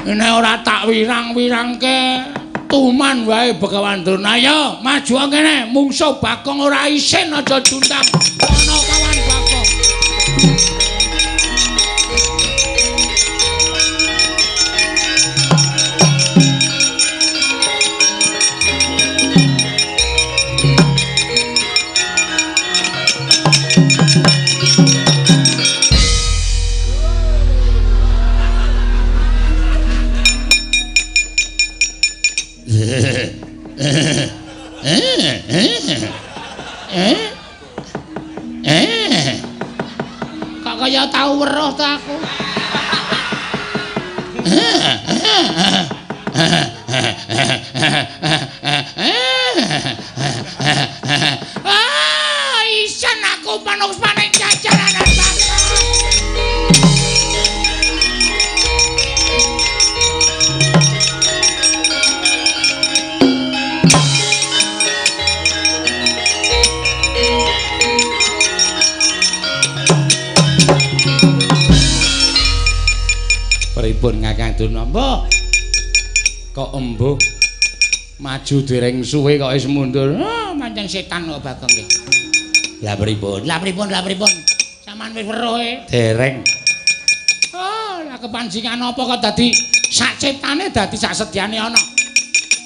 Nek ora tak wirang-wirangke tuman wae Begawan Durna. Ayo maju kene, mungsuh Bagong ora isin aja juntang. Ana kawan Bagong. Kok kaya tau weruh ta aku. Ah, isen aku panungspaning jajaranan bangsa. Pripun Kakang Durna? Mbah. Kok embuh maju dereng suwe kok wis mundur. Ah, pancen setan kok Bagong iki. Lah pripun? Lah pripun? Lah pripun? Sampeyan wis weruh e? Dereng. Oh, lah kepancingan apa kok dadi sak ciptane dadi sak sedyane ana.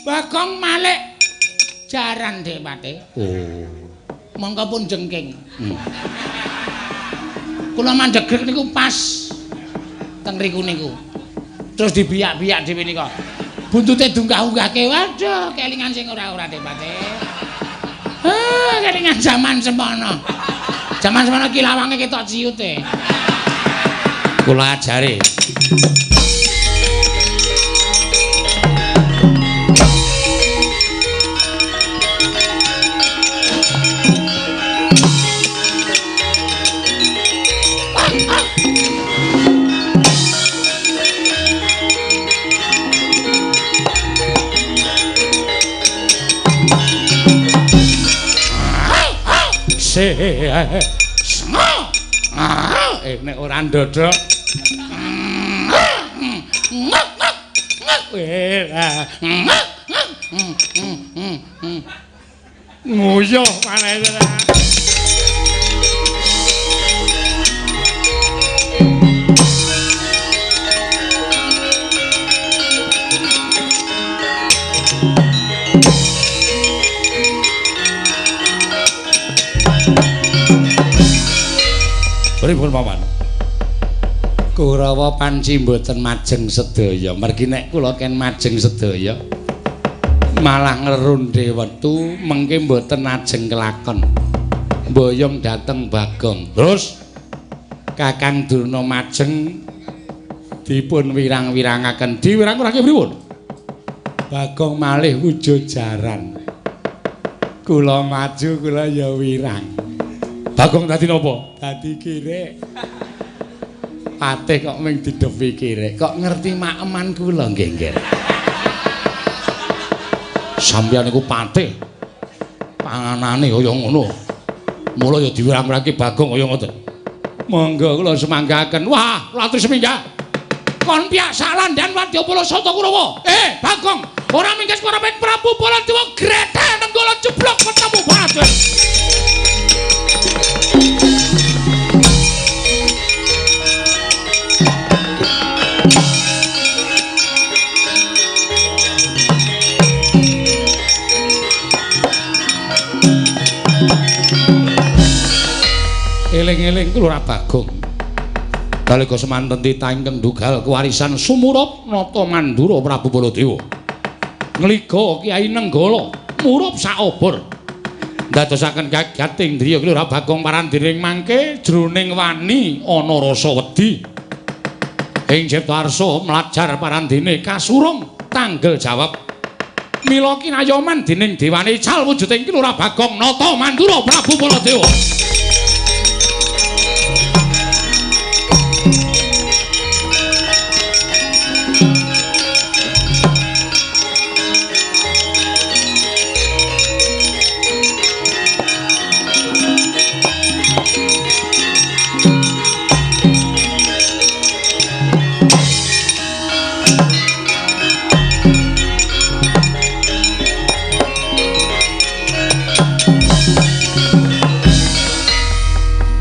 Bagong malik jaran Dik Pate. Oh. Mongko pun jengking. Kula mandhegrek niku pas teng riku niku. Terus dibiyak-biyak dhewe nika. Buntute diunggah-unggahke. Waduh, kelingan sing ora-ora Depate. Ah, kelingan jaman semono. Jaman semono ki lawange ketok ciute. Kula ajare. Nek ora ndodok. Nguyuh maneh. Pripun paman? Kurawa panci mboten majeng sedaya. Mergi nek kula ken majeng sedaya malah ngrundhe wektu mengke mboten ajeng kelakon. Mboyong dhateng Bagong. Terus Kakang Durna majeng dipun wirang-wirangaken. Diwirang-wirangke pripun? Bagong malih wujud jaran. Kula maju kula ya wirang. Bagong dadi napa? Dadi kirek. Patih kok mung didhepi kirek. Kok ngerti makeman kula nggih, Nggih. Sampeyan niku patih. Panganane kaya ngono. Mula ya diwirang-wirangke Bagong kaya ngoten. Monggo kula semanggaken. Wah, latri seminggah. Kon piyak salandan wadyabala Sata Kurawa. Bagong, ora mingkes para Prabu Baladewa grethe nenggala jeblok ketemu Baladewa. Eling-eling kula Bagong. Nalika semanten titah ingkang dugal kewarisan sumurup Nata Mandura Prabu Baladewa. Ngliga Kyai Nenggala murup saobor. Ndadosaken kaget indriya Lurah Bagong parandiring mangke jroning wani ana rasa wedi. Ing Cipta Arsa mlajar parandene kasurung tanggel jawab. Mila kinayoman dening dewane ical wujuding Ki Lurah Bagong Nata Mandura Prabu Baladewa.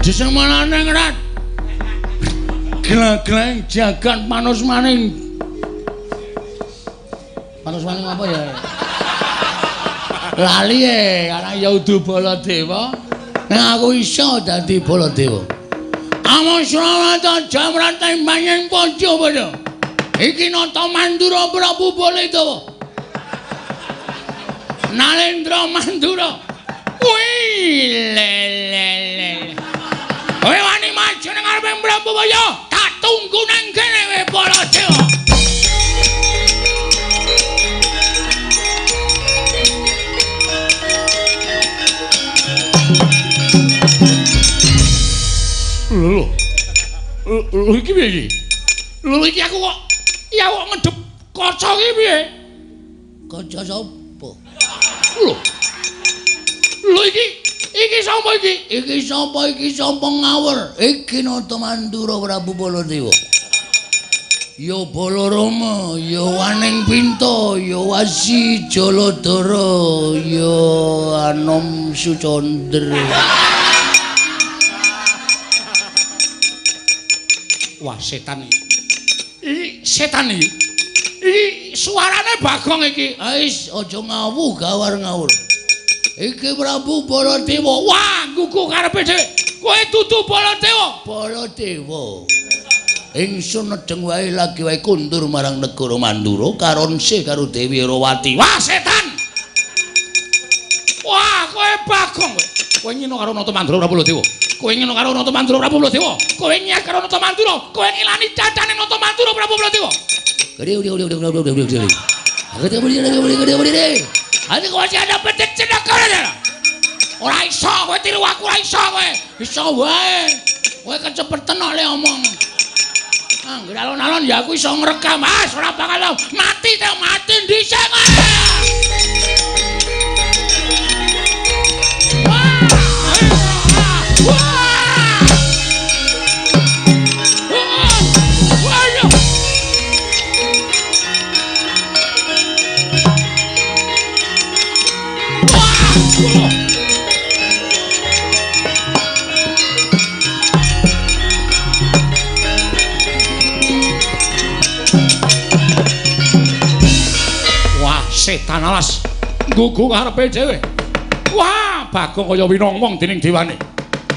Disemanane ngrat. Gleng-gleng jagat manusmaning. Manusmaning apa ya? Lali e, karena ya udu Baladewa. Nek aku iso dadi Baladewa. Amusrawata jamrate manyen padha padha. Iki Nata Mandura Prabu Baladewa. Nalendra Mandura. Wih, le le le. Kowe wani maju nang ngarepe Prabu Baya, tak tunggu nang kene kowe Baladewa. Lho. Lho iki piye iki? Lho iki aku kok ya kok ngedep kaca iki piye? Kaca sapa? Lho. Lho iki iki sapa iki? Iki sapa iki sapa ngawur? Iki Nata Mandura Prabu Baladewa. Ya Balarama, ya Waning Pinta, ya Wasi Jaladara, ya Anom Sucandra. Wah, setan iki. Iki setan iki. Iki suarane Bagong iki. Wis aja ngawuh gawar ngawur. Iki Prabu Baladewa. Wah, gugu karepe dhewe. Kowe dudu Baladewa. Baladewa. Ingsun nedeng wae lagi wae kundur marang negara Mandura karonse karo Dewi Erawati. Wah, setan. Wah, kowe Bagong kowe. Kowe ngino karo Nata Mandura Prabu Baladewa. Kowe ngino karo Nata Mandura Prabu Baladewa. Kowe nyiak karo Nata Mandura. Kowe ngilani cacane Nata Mandura Prabu Baladewa. Ora iso kowe tiru aku, ora iso kowe. Iso wae. Kowe kecepetan kok le omong. Angger alon-alon ya aku iso ngrekam. Mas, ora bakal mati te mati dhisik kowe. Wah, setan alas nggugu karepe dhewe. Wah, Bagong kaya winongmong dening dewane.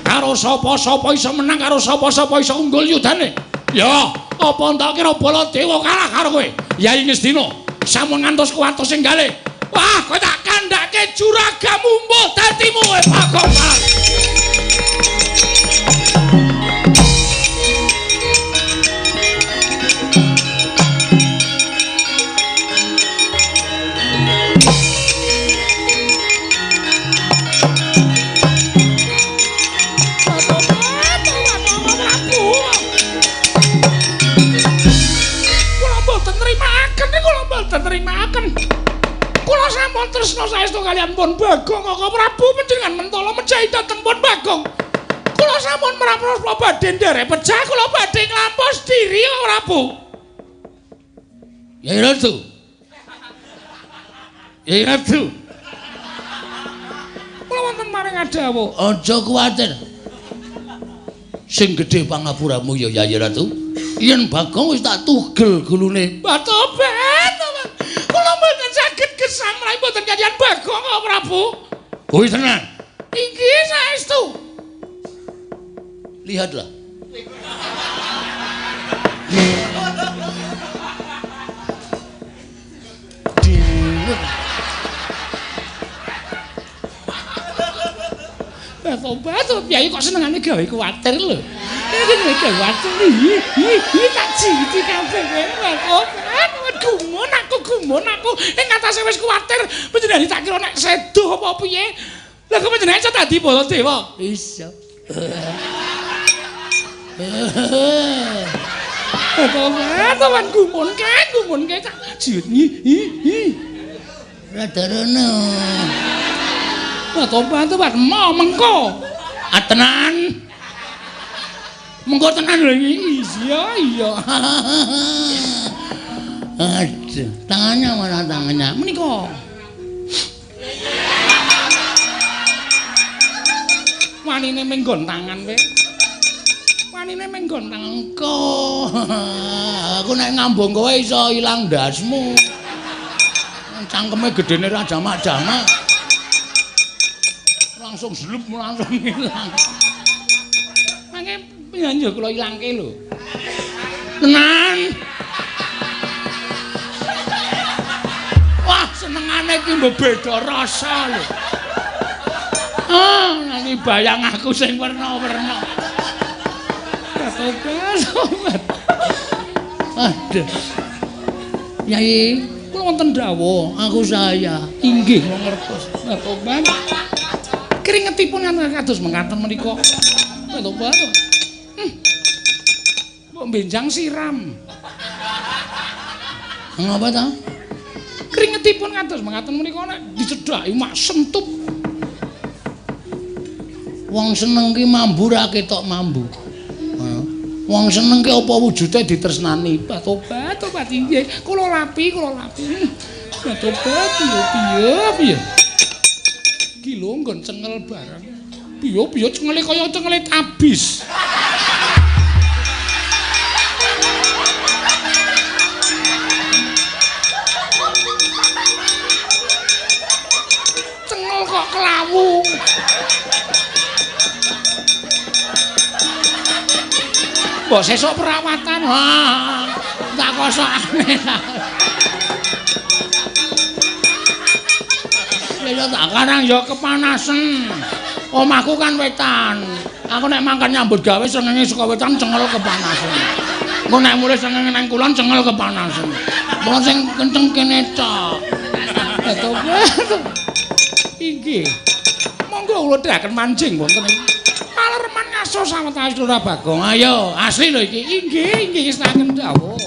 Karo sapa-sapa iso menang, karo sapa-sapa iso unggul yudane. Ya, apa entak kira Baladewa kalah karo kowe? Yai Ngastina, sampun ngantos kuwatos sing gale. Wah, kowe tak kandhake juragamu mbuh dadimu kowe Bagong. Nrimaken. Kula sampun tresna saestu kaliyan pun Bagong Kaka Prabu panjenengan mentala mejahi dhateng pun Bagong. Kula sampun mrapraspa badhe nderek pejah, kula badhe nglampos diri Kaka Prabu. Yai Ratu. Yai Ratu. Kula wonten maring adawuh. Aja kuwatir. Sing gedhe pangapuramu ya Yai Ratu. Yen Bagong wis tak tugel gulune. Tobat. Kula mboten saged gesang menawi mboten kaliyan Bagong Kaka Prabu. Kuwi tenan. Inggih saestu. Lihatlah. Tobat, piye kok senengane gawe kuwatir lho. Iki gawe kuwatir. Ih, tak jiti kabeh kowe. Tobat, gumun aku, gumun aku. Ing atase wis kuwatir, panjenengan tak kira nek sedo apa piye. Lah kok panjenengan iso dadi Baladewa? Iso. Tobat, tobat gumun kae, gumun kae tak jiut. Ih. Rada rono. Tobat, tobat, mau mengko. Ah tenan. Mengko tenan lho iki. Iya, iya. Aduh, tangannya mana tangannya? Menika. Wanine menggon tangan kowe. Wanine menggon tangan engko. Aku nek ngambung kowe iso ilang ndasmu. Cangkeme gedene ra jamak-jamak. Langsung slup langsung ilang. Mangke panjenengan kula ilangke lho. Tenan. Wah, senengane iki mbok beda rasa lho. Ah, nganti bayang aku sing werna-werna. Tobat. Aduh. Yai, kula wonten dawuh, aku saya. Inggih kula ngertos. Tobat. Keringetipun kados mekaten menika. Tobat. Mbok benjang siram. Ngapa ta? Keringetipun kados mekaten menika nek dicedhaki mak sentup. Wong seneng ki mambu ra ketok mambu. Wong seneng ki apa wujude ditresnani. Tobat, tobat inggih. Kula lapi, kula lapi. Tobat piye piye piye. Ki lho nggon cengel barang. Piye piye cengele kaya cengele tabis. Cengel kok kelawu. Mbok sesuk perawatan. Ha. Tak kosokane. Ya tak karang ya kepanasen. Omahku kan wetan. Aku nek mangkat nyambut gawe srengenge saka wetan cengel kepanasen. Engko nek mulih srengenge nang kulon cengel kepanasen. Mula sing kenceng kene tok. Inggih. Monggo kula dherekaken manjing wonten ing Palerman ngaso sawetawis Lurah Bagong. Ayo, asli lho iki. Inggih, inggih setaken dawuh.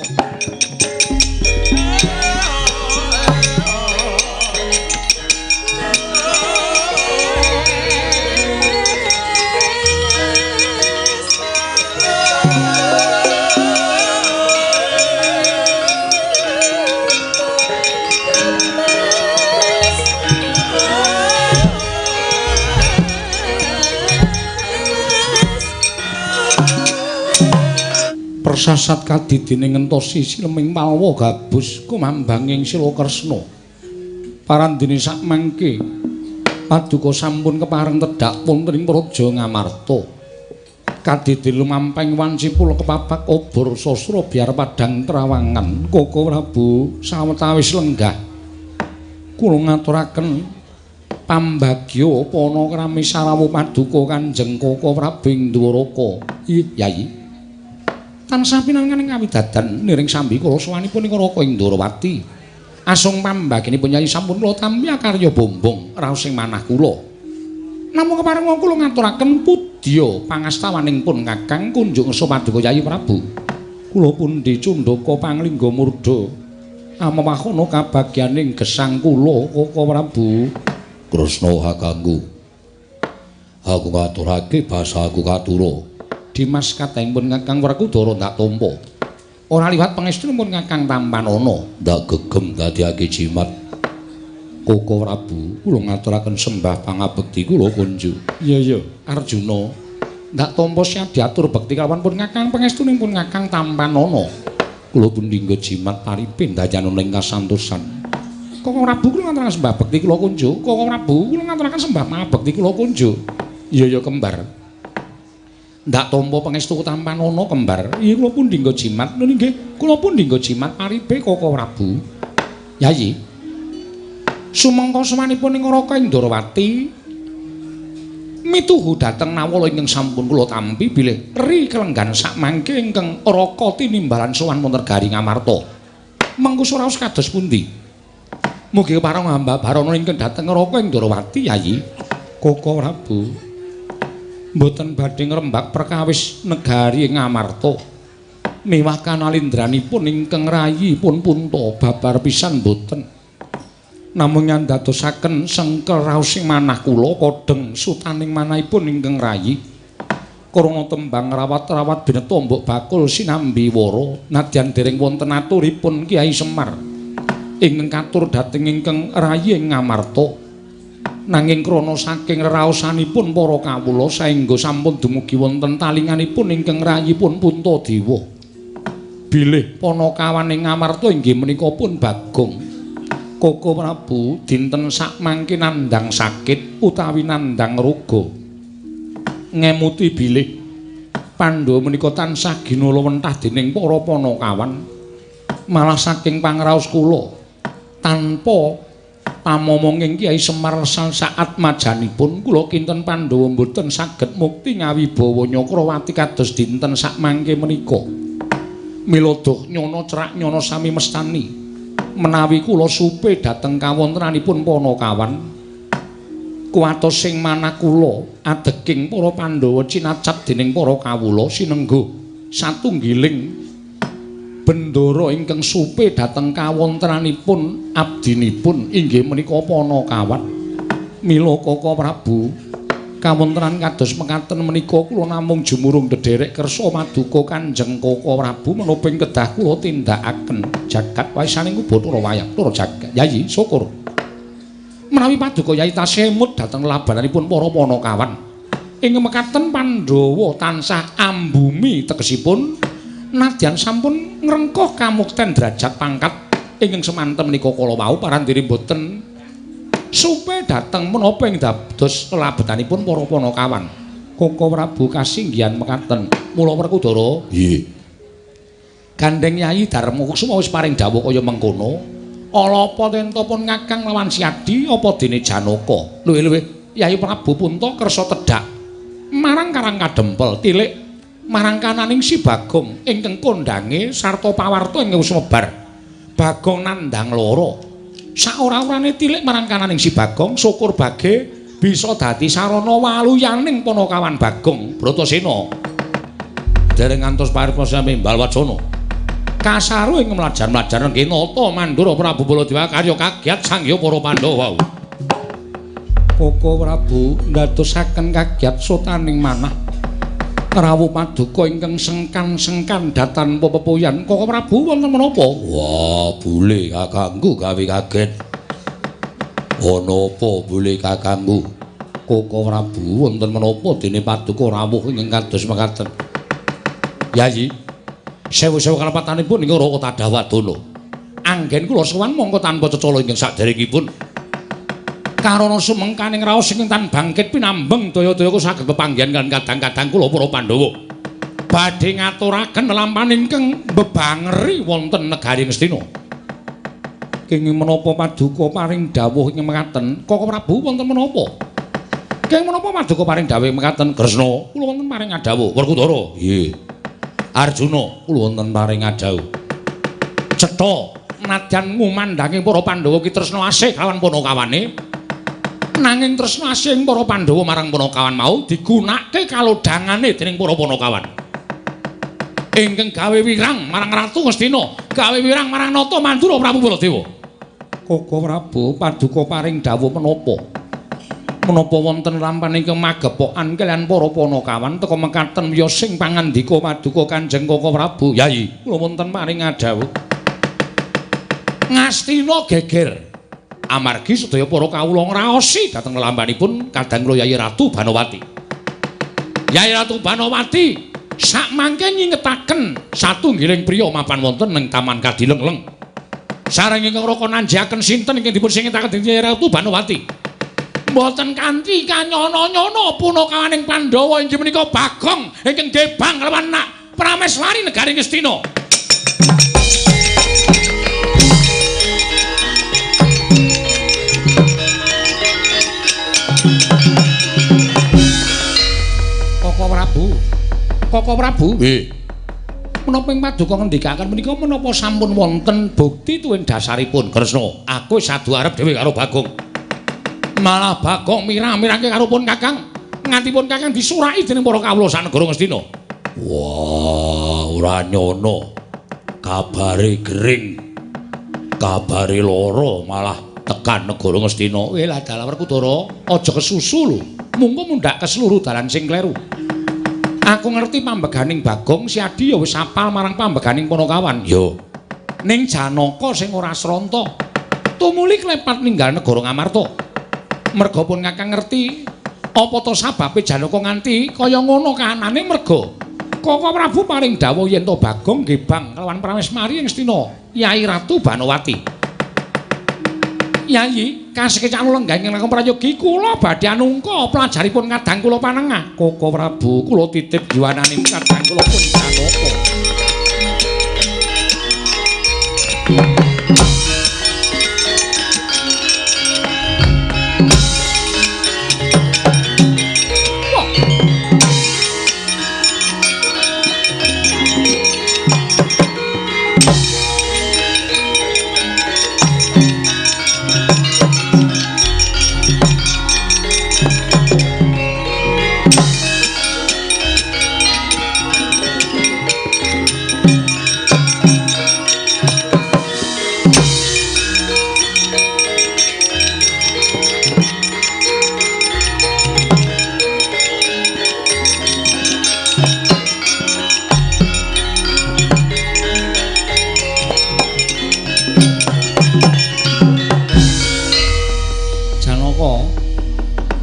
Persasat kadidine ngentosi sileming palwa gabus kumambanging sila Kresna. Parandene sakmangke paduka sampun kepareng tedhak wonten ing Praja Ngamarta. Kadidine lumampeng wanci pula kepapak obor sasra biar padhang trawangan. Koko Prabu sawetawis lenggah. Kula ngaturaken pambagya panakrami sarawuh paduka Kanjeng Koko Prabu ing Dwaraka. Iya, Yayi. Tansah pinangan kawidadan niring sambi kula sowanipun ing Raka ing Ndorowati. Asung pambaginipun Yayi sampun kula tampi akarya bombong raos ing manah kula. Namung kepareng kula ngaturaken pudya pangastawaning pun Kakang kunjung ngersa paduka Yayi Prabu. Kula pundi cundhaka panglingga murda amewahana kabagyaning gesang kula Koko Prabu. Kresna hakangku. Aku ngaturake basa aku katura. Dimas katengipun Kakang Werkudara ndak tampa. Ora liwat pangestunipun Kakang tampanana. Ndak gegem dadiake jimat. Koko Prabu, kula ngaturaken sembah pangabekti kula kunjuk. Iya iya, Arjuna. Ndak tampa siap diatur bekti kalawan pun Kakang pangestunipun Kakang tampanana. Kula pundi nggo jimat paripin dayanana ing kasantosan. Koko Prabu kula ngaturaken sembah bekti kula kunjuk. Koko Prabu kula ngaturaken sembah pangabekti kula kunjuk. Iya iya kembar. Ndak tampa pangestu tampanana kembar. Iya kula pundi nggo jimat. Lho nggih, kula pundi nggo jimat paripe Koko Prabu. Yayi. Sumangka sowanipun ing Raka ing Ndorowati mituhu dhateng nawala ingkang sampun kula tampi bilih ri kelenggan sakmangke ingkang Raka tinimbalan sowan wonten Negari Ngamarta. Mengko suraos kados pundi? Mugi kepareng hamba barana ingkang dhateng Raka ing Ndorowati Yayi. Koko Prabu. Mboten badhe ngrembak perkawis negari Ngamarta. Miwah kanalindranipun ingkang rayi pun punta babar pisan mboten. Namung nyandadosaken sengkel raos ing manah kula kodheng sutaning manahipun ingkang rayi. Krana tembang rawat-rawat bineta mbok bakul sinambi wara nadyan dereng wonten aturipun Kyai Semar ingkang katur dhateng ingkang rayi ing Ngamarta. Nanging krana saking reraosanipun para kawula saengga sampun dumugi wonten talinganipun ingkang rayipun Puntadewa. Bilih panakawan ing Ngamarta inggih menika pun Bagong. Koko Prabu dinten sakmangke nandhang sakit utawi nandhang roga. Ngemuti bilih Pandhawa menika tansah ginala wentah dening para panakawan. Malah saking pangraos kula tanpa pamomonging Kyai Semar saat majanipun kula kinten Pandhawa mboten saged mukti ngawibawa Nyakrawati kados dinten sakmangke menika. Mila doh nyana cerak nyana sami mestani menawi kula supe dhateng kawontenanipun panakawan kuwatos sing manah kula adeking para Pandhawa cinacat dening para kawula sinengguh satunggiling bendara ingkang supe dhateng kawontenanipun abdinipun inggih menika panakawan. Mila Koko Prabu kawontenan kados mekaten menika kula namung jumurung ndederek kersa maduka Kanjeng Koko Prabu menapa ing kedah kula tindakaken jagat waisaning Bathara wayang tur jagat. Yayi syukur menawi paduka Yayi tasih emut dhateng labananipun para panakawan. Ing mekaten Pandhawa tansah ambumi tegesipun nadyan sampun ngrengkuh kamukten derajat pangkat ingkang semanten menika kala wau parandiri mboten supe dhateng menapa ing dados labetanipun para panakawan. Koko Prabu kasinggihan mekaten. Mula Werkudara, nggih. Gandeng Yayi Darma Kusuma wis paring dawuh kaya mengkono. Ala apa tenta pun Kakang lawan Siadi apa dene Janaka. Luwih-luwih Yayi Prabu Punta kersa tedhak marang Karang Kadempel tilik marang kananing si Bagong ingkang kondange sarta pawarta ingkang sumebar. Bagong nandhang lara. Saora-orane tilik marang kananing si Bagong, syukur bage bisa dadi sarana waluyaning panakawan Bagong Bratasena. Dereng ngantos paripurna sami Balwacana. Kasaru ing mlajar-mlajar nggih nata Mandura Prabu Baladewa karya kagiat sangya para Pandhawa. Koko Prabu ndadosaken kagiat sotaning manah. Rawuh paduka ingkang sengkan-sengkan datan pepepoyan. Koko Prabu wonten menapa? Wah, bule kakangku gawe kaget. Ana apa bule kakangku? Koko Prabu wonten menapa dene paduka rawuh ingkang kados mekaten? Yayi, sewu-sewu kalepatanipun ing Raka Tadawadana. Anggen kula sowan mongko tanpa cecala ingkang saderengipun. Karana sumengkaning raos ingkang tan bangkit pinambeng daya-daya kula saged pepanggihan kan kadang-kadang kula para Pandhawa. Badhe ngaturaken lelampahan ingkang mbebangeri wonten negari Ngastina. Kenging menapa paduka paring dawuh ingkang mekaten? Koko Prabu wonten menapa? Kenging menapa paduka paring dawuh mekaten? Kresna, kula wonten paring adhawuh. Werkudara, nggih. Arjuna, kula wonten paring adhawuh. Cetha nadyan ngumandhange para Pandhawa ki tresna asih kalawan panakawane. Nanging tresna asih para Pandhawa marang panakawan mau digunakake kalodhangane dening para panakawan. Ingkang gawe wirang marang Ratu Ngastina, gawe wirang marang Nata Mandura Prabu Baladewa. Koko Prabu paduka paring dawuh menapa? Menapa wonten lampan ingkang magepokan kaliyan para panakawan teka mekaten wiyos sing pangandika paduka Kanjeng Koko Prabu. Yayi, kula wonten paring adhawuh. Ngastina geger. Amargi sedaya para kawula ngraosi dhateng lelampanipun kadang kula Yayi Ratu Banowati. Yayi Ratu Banowati sakmangke nyingetaken satunggiling priya mapan wonten ing Taman Kadilengleng. Sareng ingkang raka nanjiaken sinten ingkang dipun singetaken dening Yayi Ratu Banowati. Mboten kanthi kanyono-nyono punakawaning Pandhawa inggih menika Bagong ingkang gebang lawan nak Prameswari negari Ngastina. Koko Prabu. Koko Prabu, nggih. Menapa ing paduka ngendikaken menika menapa sampun wonten bukti tuwin dasaripun? Kresna, aku wis adu arep dhewe karo Bagong. Malah Bagong mirang-mirangke karo pun Kakang, nganti pun Kakang disuraki dening para kawula sanegara Ngastina. Wah, ora nyono. Kabare gering. Kabare lara malah tekan negara Ngastina. Weh lah dalah Werkudara, aja kesusu lho. Mungko mundhak ke seluruh dalan sing kleru. Aku ngerti pambeganing Bagong, Siadi ya wis apal marang pambeganing Panakawan. Yo. Ning Janaka sing ora sranta, tumuli klepat ninggal negara Ngamarta. Merga pun Kakang ngerti apa to sababe Janaka nganti kaya ngono kahanane merga Koko Prabu paring dawuh yen to Bagong gebang kelawan Prameswari ing Ngastina, Yai Ratu Banowati. Yayi, kasekecak lenggah ingkang langkung prayogi kula badhe anungka pelajaripun kadang kula panengah. Koko Prabu, kula titip jiwanane kadang kula pun Janaka.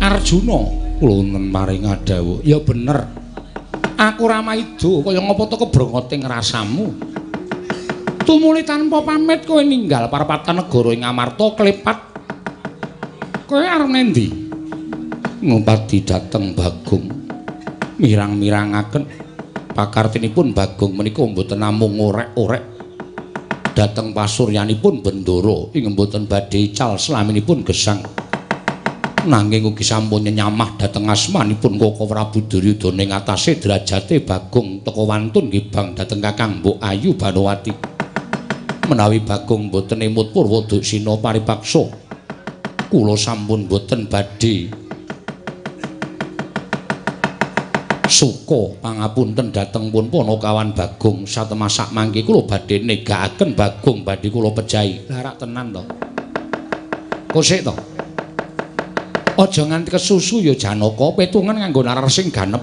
Arjuna, kula wonten paring adhawuh. Ya bener. Aku ora maido kaya ngapa to kebrongoting rasamu. Tumuli tanpa pamit kowe ninggal parapatan negara ing Amarta klepat. Kowe arep nendi? Ngupadi dhateng Bagong. Mirang-mirangaken pakartinipun Bagong menika mboten namung ngorek-orek dhateng pasuryanipun Bendara ing mboten badhe ical slaminipun gesang. Nanging ugi sampun nyenyamah dhateng asmanipun Koko Prabu Duryudana ing atase derajate Bagong teka wantun ngibang dhateng Kakang Mbok Ayu Banowati. Menawi Bagong mboten emut purwa duksina paripaksa, kula sampun mboten badhe suka pangapunten dhateng pun Panakawan Bagong. Satemasak mangke kula badhe negakaken Bagong badhe kula pejahi. Lah rak tenan to. Kosik to. Aja nganti kesusu ya Janaka, petungan nganggo nalar sing ganep.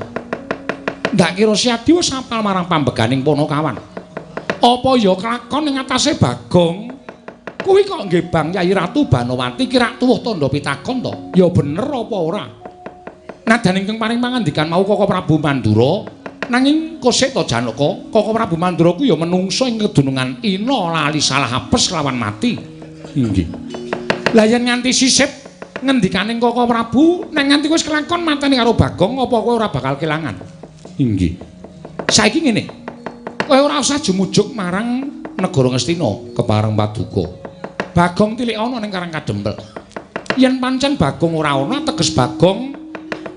Ndak kira Siadi wis apal marang pambeganing Panakawan. Apa ya kelakon ing atase Bagong? Kuwi kok nggih Bang Yai Ratu Banowati ki rak tuwuh tandha pitakon to? Ya bener apa ora? Nadan ingkang paring pangandikan mau Koko Prabu Mandura, nanging kosek to Janaka, Koko Prabu Mandura ku ya menungso ing kedunungan ina lali salah apes lawan mati. Inggih. Lah yen nganti sisip ngendikaning Koko Prabu, nek nganti wis kelakon mateni karo Bagong, apa kowe ora bakal kelangan? Inggih. Saiki ngene. Kowe ora usah jumujuk marang negara Ngastina kepareng paduka. Bagong tilik ana ning Karang Kadempel. Yen pancen Bagong ora ana, teges Bagong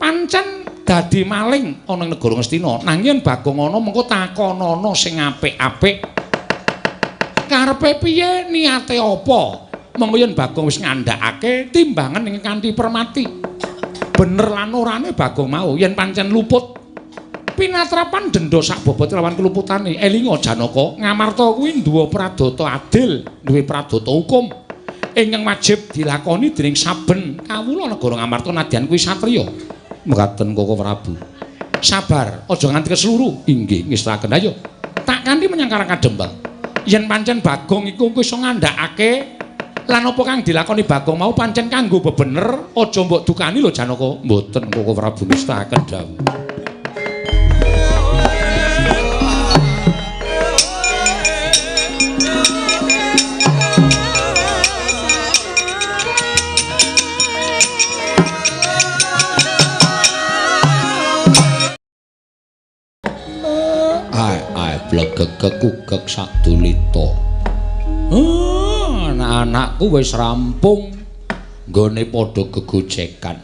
pancen dadi maling ana ing negara Ngastina. Nanging yen Bagong ana mengko takonono sing apik-apik. Karepe piye, niate apa? Mengko yen Bagong wis ngandhakake timbangan ing kanthi permati. Bener lan orane Bagong mau yen pancen luput pinatrapan denda sak bobot lawan keluputane. Elinga Janaka, Ngamarta kuwi duwe pradata adil, duwe pradata hukum ingkang wajib dilakoni dening saben kawula negara Ngamarta nadyan kuwi satriya. Mekaten Koko Prabu. Sabar, aja nganti kesluru. Inggih, ngestakaken. Ayo, tak kanthi menyang Karang Kadempel. Yen pancen Bagong iku iso ngandhakake lan apa kang dilakoni Bagong mau pancen kanggo bebener, aja mbok dukani lho Janaka. Mboten Koko Prabu, ngestakaken dawuh. Blegeg-geg sadulita. Anak-anakku wis rampung nggone padha gegojekan.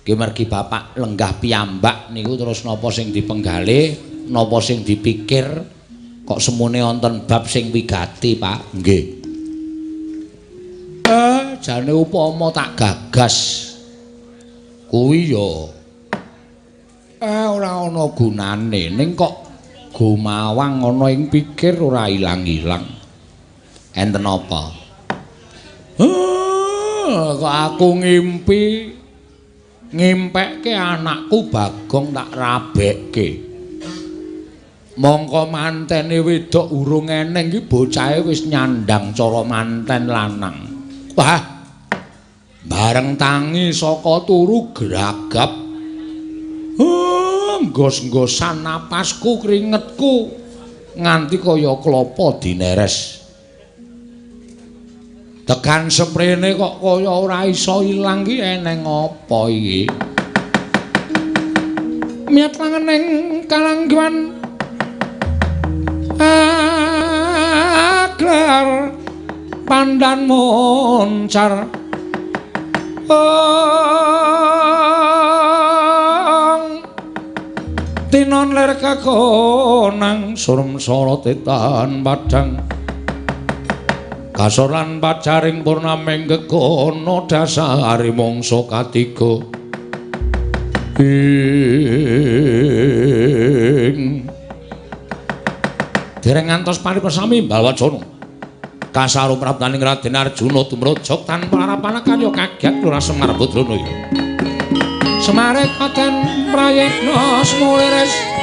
Ki mergi bapak lenggah piyambak niku terus napa sing dipenggale, napa sing dipikir, kok semune wonten bab sing wigati, Pak. Nggih. Jane upama tak gagas kuwi ya ora ana gunane, ning kok gumawang ana ing pikir ora ilang-ilang. Enten apa? Kok aku ngimpi ngimpekke anakku Bagong tak rabekke. Mongko mantene wedok urung eneng iki bocahe wis nyandang cara manten lanang. Wah. Bareng tangi saka turu gragap. Nggos-nggosan napasku, kringetku nganti kaya klapa dineres. Tekan seprene kok kaya ora iso ilang ki eneng apa iki? Miyat langening kalangguan aglar pandan moncar. Tinon ler kakonang surem sorote tan padang kasor lan pacaring purnaming gegono dasare mangsa katiga ing dereng ngantos paripesami Balwacana kasaru praptaning Raden Arjuna tumrojok tanpa harapan karya kaget Lurah Semar Putrana. Semare katen prayitna smuliris.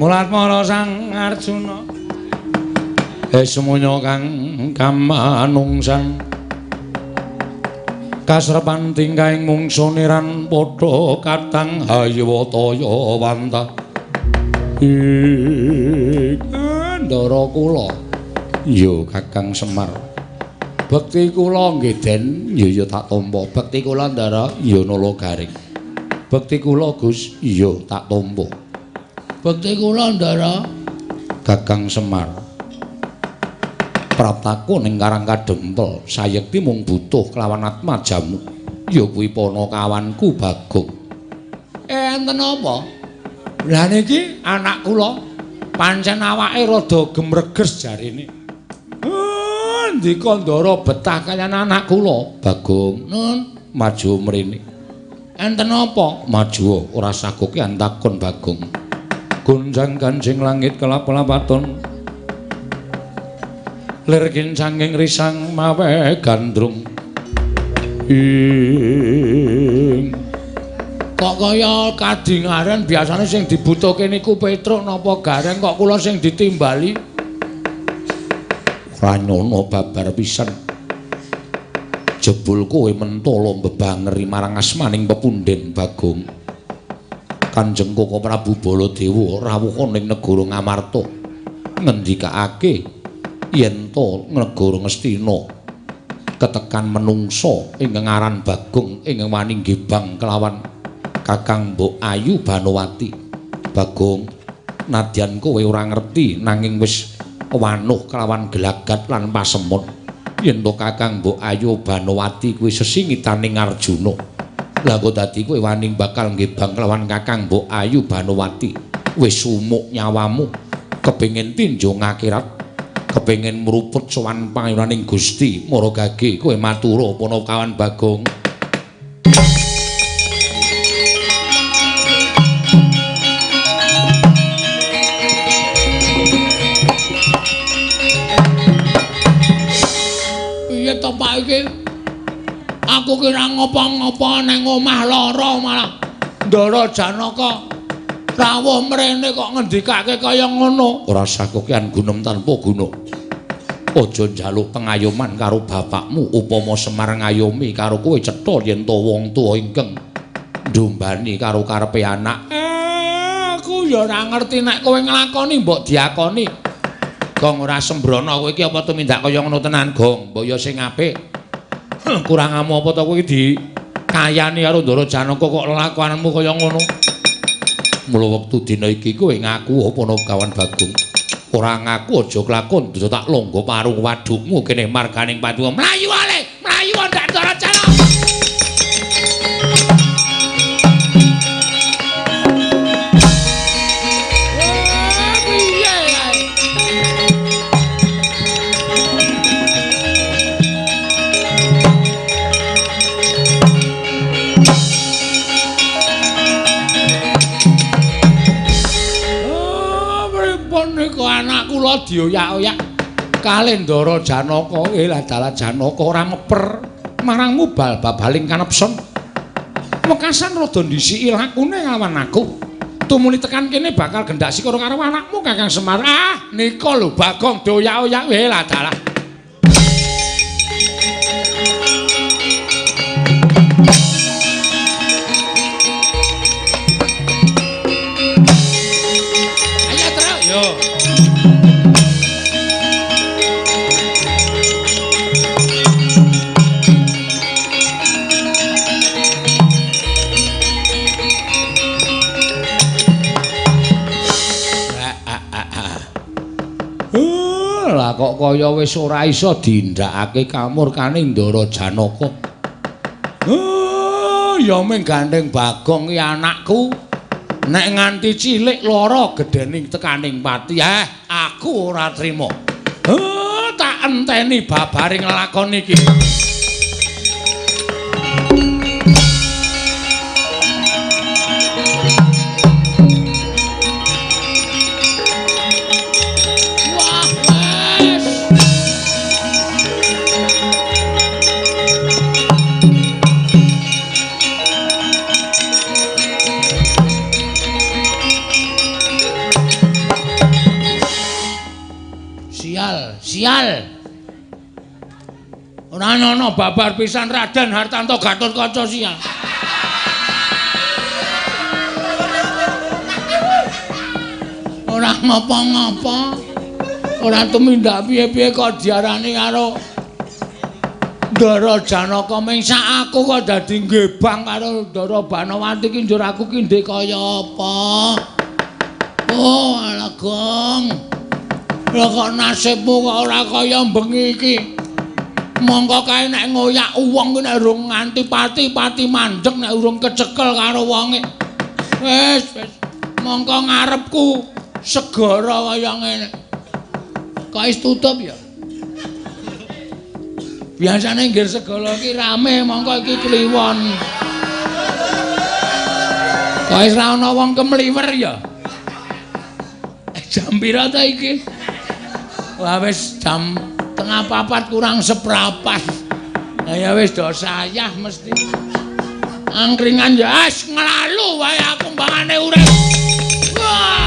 Mulatmara Sang Arjuna. Semuanya kang kamanungsan. Kasrepan tingkahing mungsu niran padha katang hayawataya wanta. Ndara kula. Ya Kakang Semar. Bekti kula nggih Den, ya ya tak tampa. Bekti kula Ndara, ya Nala Garing. Bekti kula Gus, iya tak tampa. Bekti kula Ndara. Kakang Semar. Praptaku ning Karang Kadempel, sayekti mung butuh kelawan atmajamu. Ya kuwi panakawanku Bagong. Enten apa? Lah niki anak kula pancen awake rada gemreges jarine. Ndika Ndara betah kaliyan anak kula Bagong. Nun, maju mrene. Enten apa? Maju ora sagokean takon Bagong. Gonjang ganjing langit kelap-lapaton. Lir kincanging risang mawe gandrung. Ing kok kaya kadingaren biasane sing dibutuhke niku Petruk napa Gareng kok kula sing ditimbali. Ora nyono babar pisan. Jebul kowe mentala mbebangeri marang asmaning pepunden Bagong. Kanjeng Koko Prabu Baladewa rawuh ning negara Ngamarta ngendikake yen to negara Ngastina ketekan menungsa ingkang aran Bagong ingkang wani nggibang kelawan Kakang Mbok Ayu Banowati. Bagong, nadyan kowe ora ngerti nanging wis wanuh kelawan gelagat lan pasemon yen to Kakang Mbok Ayu Banowati kuwi sesingitaning Arjuna. Lah kok dadi kowe wani bakal nggibang kelawan Kakang Mbok Ayu Banowati, wis sumuk nyawamu kepengin tinjung akhirat, kepengin mruput sowan pangayunaning Gusti Maragage, kowe matura panakawan Bagong. Piye to Pak iki? Aku kira ngopo-ngopo nang omah lara malah Ndara Janaka rawuh mrene kok ngendikake kaya ngono. Ora sakokean gunem tanpa guna. Aja njaluk pengayoman karo bapakmu upama Semar ngayomi karo kowe cetha yen to wong tuwa ingkang ndombani karo karepe anak. Aku ya ora ngerti nek kowe nglakoni mbok diakoni. Gong ora sembrono kowe iki apa tumindak kaya ngono tenan, Gong. Mbok ya sing apik. Kurang amu apa to kowe iki dikayani karo Ndara Janaka kok lelakuanmu kaya ngono. Mula wektu dina iki kowe ngaku apa kawan Bagong. Ora ngaku aja kelakon, aja tak longgo parung wadukmu kene marganing patuwa. Mlayu ale, mlayu ndak Ndara Janaka. Anak kula dioyak-oyak kalih Ndara Janaka. Lah dalah Janaka ora meper marangmu bal babaling kanepson. Wekasan rada ndhisiki lakune lawan aku. Tumuli tekan kene bakal gendak sikara karo anakmu Kakang Semar. Ah, nika lho Bagong dioyak-oyak. Lah dalah. Ayo terus yo. Lah kok kaya wis ora iso dindakake kamurkane Ndara Janaka. Ya mung gandeng Bagong ki anakku. Nek nganti cilik lara gedhening tekaning pati, aku ora trima. Tak enteni babaring lakon iki. Ora ana babar pisan Raden Hartanto Gatotkaca sial. Ora ngapa-ngapa. Ora tumindak piye-piye kok diarani karo Ndara Janaka ming sak aku kok dadi nggebang karo Ndara Banowati ki njur aku ki ndek kaya apa. Oh, alah Gong. Lah kok nasibmu kok ora kaya bengi iki. Mongko kae nek ngoyak wong ki nek urung nganti pati-pati mandeg nek urung kecekel karo wonge. Wis, wis. Mongko ngarepku segara kaya ngene. Kok wis tutup ya? Biasane nggir segala iki rame, mongko iki kliwon. Kok wis ra ana wong kemliwer ya? Jam pira ta iki? Wah wis jam 3:15 kurang seprapat. Lah ya wis do sayah mesti. Angkringan ya wis nglalu wae aku mbangane urip. Wah.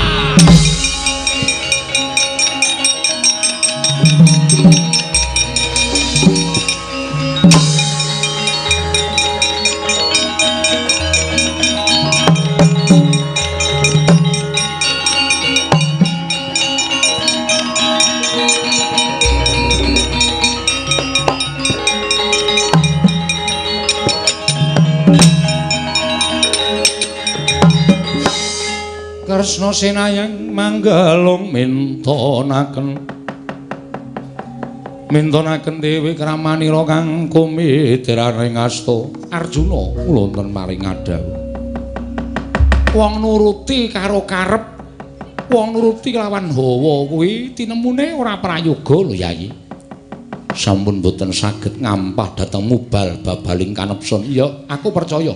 Kresna sinayang manggelung mintonaken mintonaken dewi kramanira kang kumitraning asta Arjuna wonten maring ngadhawuh. Wong nuruti karo karep, wong nuruti kelawan hawa kuwi tinemune ora prayoga lho Yayi. Sampun boten saged ngampah dhateng mubal babaling kanepson. Iya, aku percaya.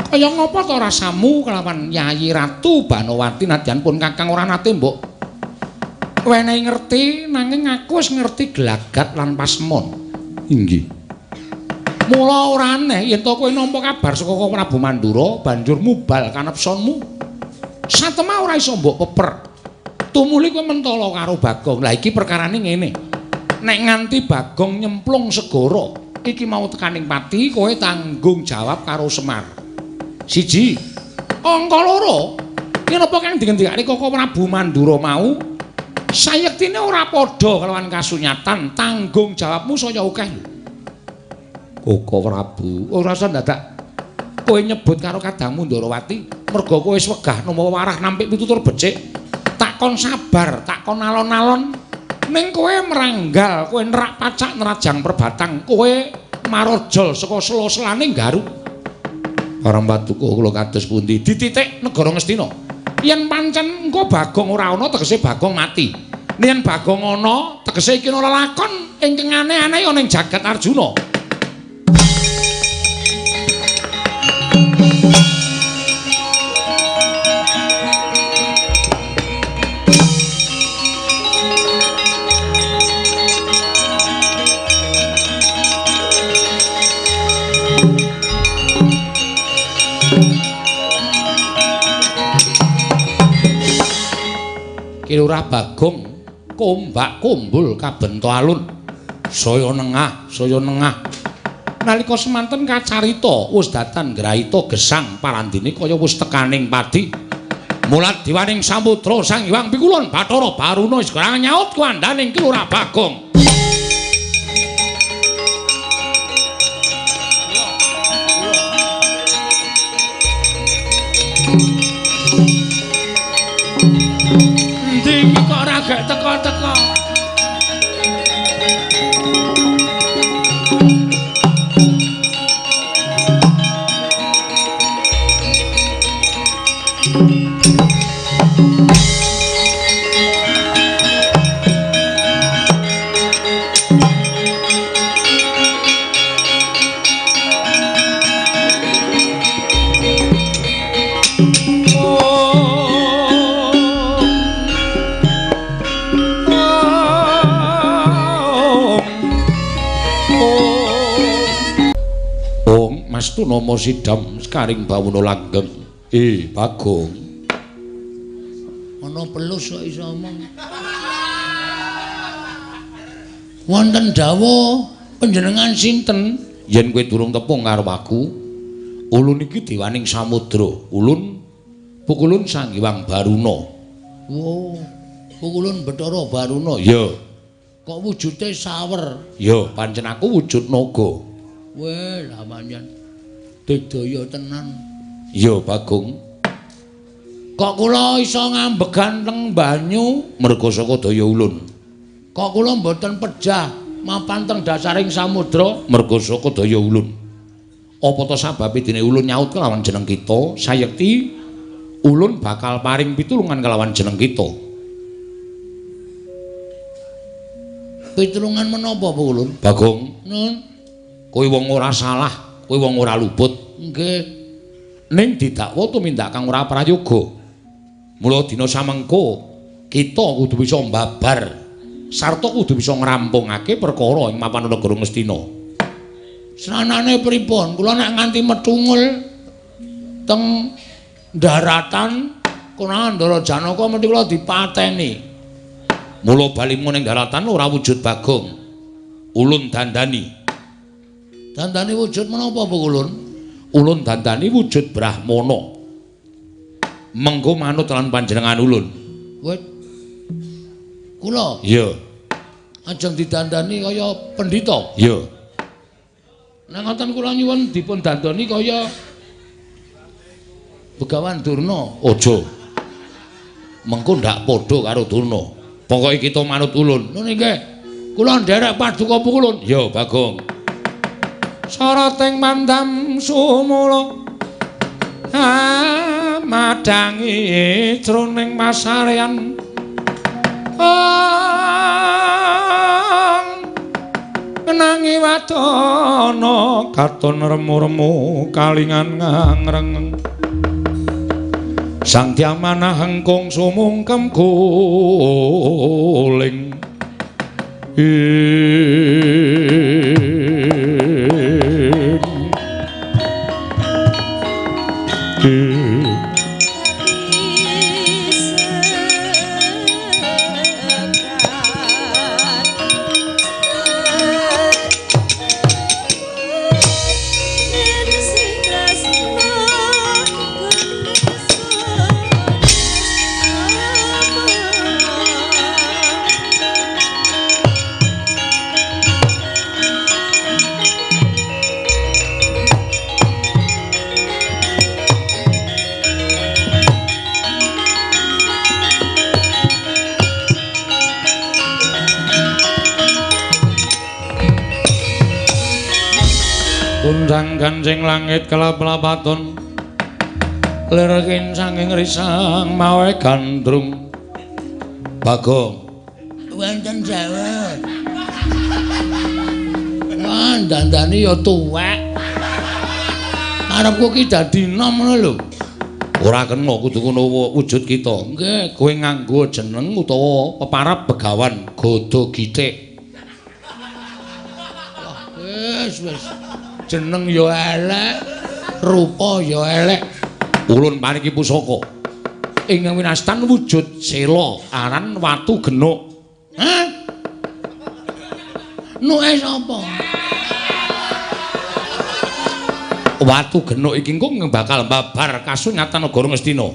Kaya ngapa to rasamu kelawan Yayi Ratu Banowati nadyan pun kakang ora nate mbok wenehi ngerti, nanging aku wis ngerti gelagat lan pasemon. Inggih. Mula ora aneh yen to kowe nampa kabar saka Prabu Mandura banjur mubal kanepsonmu. Satemah ora iso mbok peper. Tumuli kowe mentala karo Bagong. Lah iki perkarane ngene. Nek nganti Bagong nyemplung segara, iki mau tekaning pati kowe tanggung jawab karo Semar. Siji, angka loro, yen apa kang dingendikake Koko Prabu Mandura mau sayektine ora padha kelawan kasunyatan, tanggung jawabmu saya akeh lho. Koko Prabu, ora usah dadak kowe nyebut karo kadangmu Ndarawati, merga kowe wis wegah nampa warah nampik pitutur becik. Tak kon sabar, tak kon alon-alon, ning kowe meranggal, kowe nerak pacak nerajang perbatang, kowe marojol saka sela-selane Garuk. Para paduka kula kados pundi? Dititik negara Ngastina. Yen pancen engko Bagong ora ana tegese Bagong mati. Yen Bagong ana tegese iki ana lelakon ingkang aneh-aneh ana ing jagat Arjuna. Ki Lurah Bagong kombak kumbul kabento alun, saya nengah, saya nengah. Nalika semanten kacarita wis datan ngraita gesang parandene kaya wis tekaning padi. Mulat diwaning samudra Sang Hyang Pikulun Bathara Baruna wis kurang nyaut kuandhaning Ki Lurah Bagong. Endi iki kok ora gek teka-teka? Nama sidam sekaring bawuna langgeng. Bagong. Ana pelus kok iso omong. Wonten dawuh Panjenengan sinten? Yen kowe durung tepung karo aku, ulun iki dewaning samudra. Ulun Pukulun Sang Hyang Baruna. Oh, Pukulun Bathara Baruna. Ya. Kok wujude sawer? Ya, pancen aku wujud naga. Weh, lah pancen digdaya tenan. Ya, Bagong. Kok kula iso ngambegan teng banyu? Merga saka daya ulun. Kok kula mboten pejah mapan teng dasaring samudra? Merga saka daya ulun. Apa ta sababe dene ulun nyaut kelawan jeneng kita? Sayekti ulun bakal paring pitulungan kelawan jeneng kita. Pitulungan menapa, Pukulun? Bagong, nun, kowe wong ora salah, kowe wong ora luput. Nggih. Ning didakwa tumindak kang ora prayoga. Mula dina samengko kita kudu bisa mbabar sarta kudu bisa ngrampungake perkara ing mapan negara Ngastina. Sranane pripun? Kula nek nganti metungul teng daratan konangan Ndara Janaka mesti kula dipateni. Mula balimu ning daratan ora wujud Bagong. Ulun dandani. Dandani wujud menapa, Pukulun? Ulun dandani wujud Brahmana. Mengko manut lan panjenengan ulun. Wit. Kula? Iya. Ajeng didandani kaya pendhita? Iya. Nek ngoten kula nyuwun dipun dandani kaya Begawan Durna. Aja. Mengko ndak padha karo Durna. Pokoke kita manut ulun. Nun nggih. Kula nderek paduka Pukulun. Ya, Bagong. Sarating mandam sumula madangi jroning masarean ngenangi wadana katon remu-remu kalingan ngrengeng Sang Dyamanah hengkung sumungkem guling. Kundang kancing langit kelap-lapaton lirkin sanging risang mawe gandrung. Bagong wonten sewu. Wah, dandani ya tuwek. Arepku ki dadi nom ngono lho. Ora kena kudu ngono wujud kita. Nggih, kowe nganggo jeneng utawa peparab Begawan Gada Githik. Wah, wis wis. Jeneng ya elek, rupa ya elek. Ulun paringi pusaka ingkang winastan wujud sela aran watu genuk. Hah? Nuke sapa? Watu genuk iki engko bakal mbabar kasunyatan negara Ngastina.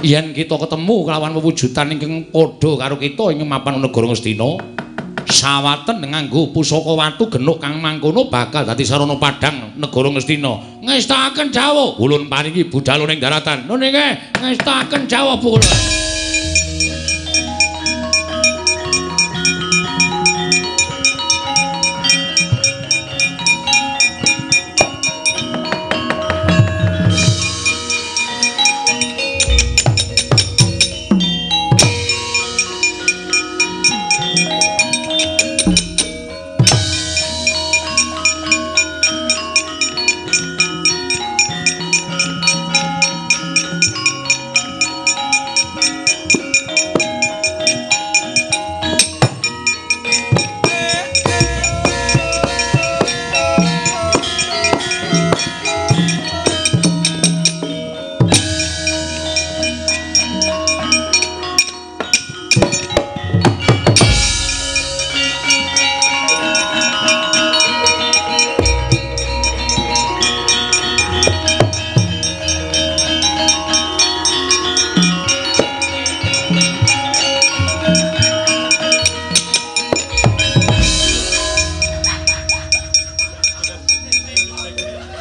Yen kita ketemu kelawan wewujudan ingkang padha karo kita ing mapan negara Ngastina, sawaten nganggo pusaka watu genuk kang mangkono bakal dadi sarana padhang negara Ngastina. Ngestakaken dawuh. Ulun paringi budhal ning daratan. Nun nggih, ngestakaken dawuh kula.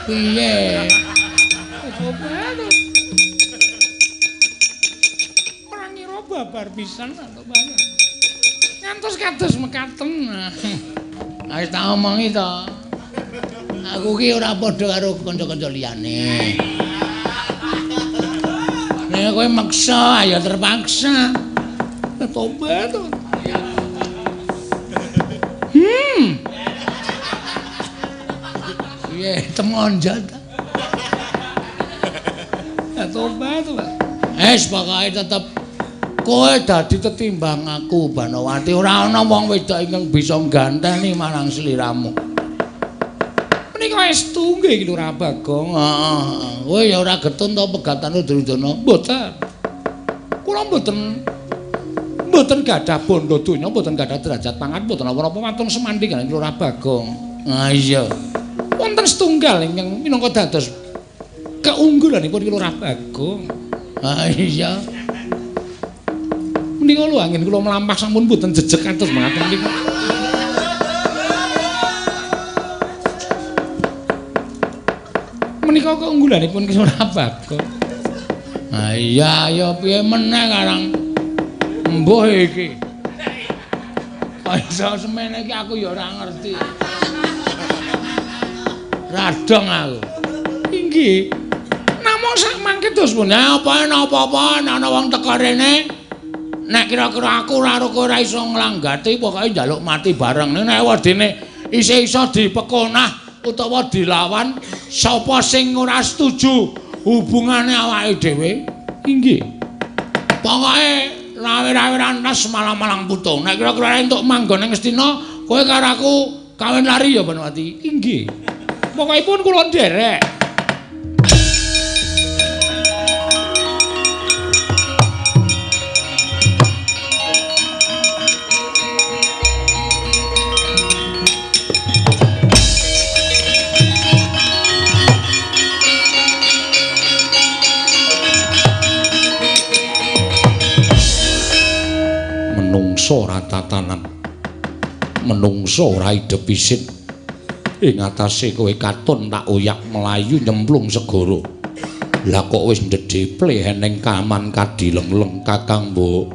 Piye? Ora ngira babar pisan to, Pak. Ngantos kados mekaten. Wis tak omongi to. Aku ki ora padha karo kanca-kanca liyane. Nek kowe maksa ya terpaksa. Tobat. Piye temonjat. Tobat, Pak. Wis pokoke tetep kowe dadi tetimbang aku Banowati. Ora ana wong wedok ingkang bisa ngganteni marang sliramu. Menika estu nggih Lurah Bagong. Heeh. Kowe ya ora getun to pegatan Duryudana? Mboten. Kula mboten gadah bondo donya, mboten gadah derajat pangkat, mboten napa-napa wonten semandhi kaliyan Lurah Bagong. Ah iya. Wonten setunggal ingkang minangka dados keunggulanipun Lurah Bagong. Ah iya. Menika lho anggen kula mlampah sampun mboten jejeg kados mekaten niku. Menika keunggulanipun Ki Lurah Bagong. Ah iya ya piye meneh karang mbuh iki. Kok iso semene iki aku ya ora ngerti. Radong aku. Inggih. Namung sak mangke dos pundi apa napa-apa ana wong teka rene. Nek kira-kira aku karo kowe ora iso nglanggati pokoke njaluk mati bareng. Nek wedine isih iso dipekonah utawa dilawan sapa sing ora setuju hubungane awake dhewe. Inggih. Pokoke rawe-rawe rantas malang-malang putung. Nek kira-kira entuk manggon ning Ngastina, kowe karo aku kawin lari ya Banowati. Inggih. Pokokipun kula nderek. Menungso ora tatanan, menungso ora idep isin. Ing atase kowe katon tak oyak mlayu nyemplung segara. Lah kok wis ndedheple eneng kaman kadilengleng Kakang Mbok.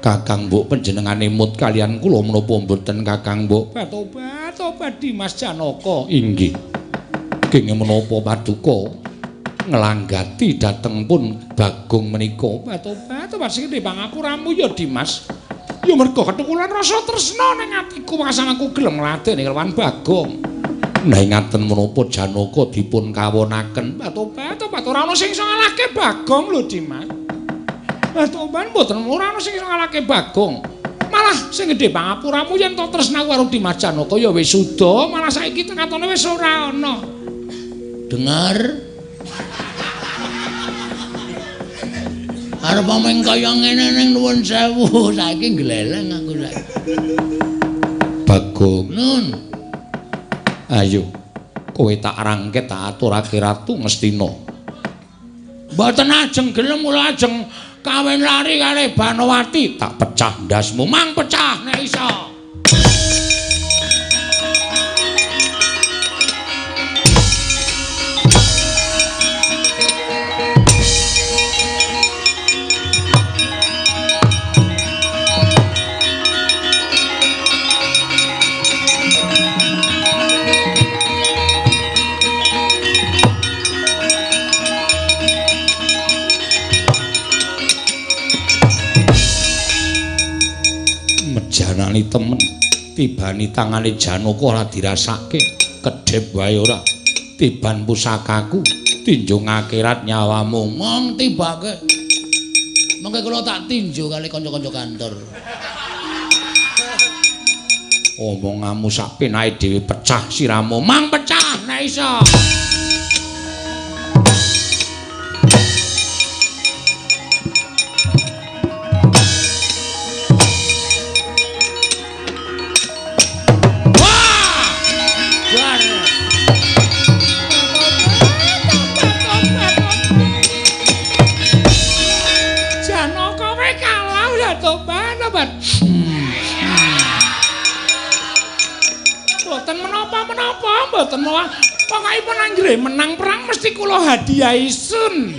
Kakang Mbok panjenengane mut kaliyan kula menapa mboten Kakang Mbok? Tobat, tobat Dimas Janaka. Inggih. Kenging menapa paduka nglanggati dhateng pun Bagong menika? Tobat, tobat sing pangapuramu ya Dimas. Ya mergo kethukulan rasa tresna ning atiku masan aku gelem ngladeni kelawan Bagong. Nah ngaten menapa Janaka dipun kawonaken? Tobat, tobat ora ana sing iso ngalahke Bagong lho Dimas. Tobat mboten ora ana sing iso ngalahke Bagong. Malah sing gedhe pangapuramu yen to tresnaku karo Dimas Janaka ya wis suda, malah saiki katone wis ora ana. Dengar. Arep omong kaya ngene ning nuwun sewu, saiki gleleng aku saiki. Bagong. Nun. Ayo, kowe tak rangket tak aturake Ratu Ngastina. Mboten ajeng gelem kula ajeng kawin lari kali Banowati, tak pecah ndasmu. Mang pecah nek iso. Mejanani temen, tibani tangane Janaka ora dirasake, kedhep wae ora. Tiban pusakaku, tinjung akhirat nyawamu. Mong tibake. Mengke kula tak tinju kali kanca-kanca kantor. Omonganmu sak penake dhewe pecah siramu. Mang pecah nek iso. Mboten menapa-menapa, mboten malah Pokokipun anggere menang perang mesti kula hadiahi sun.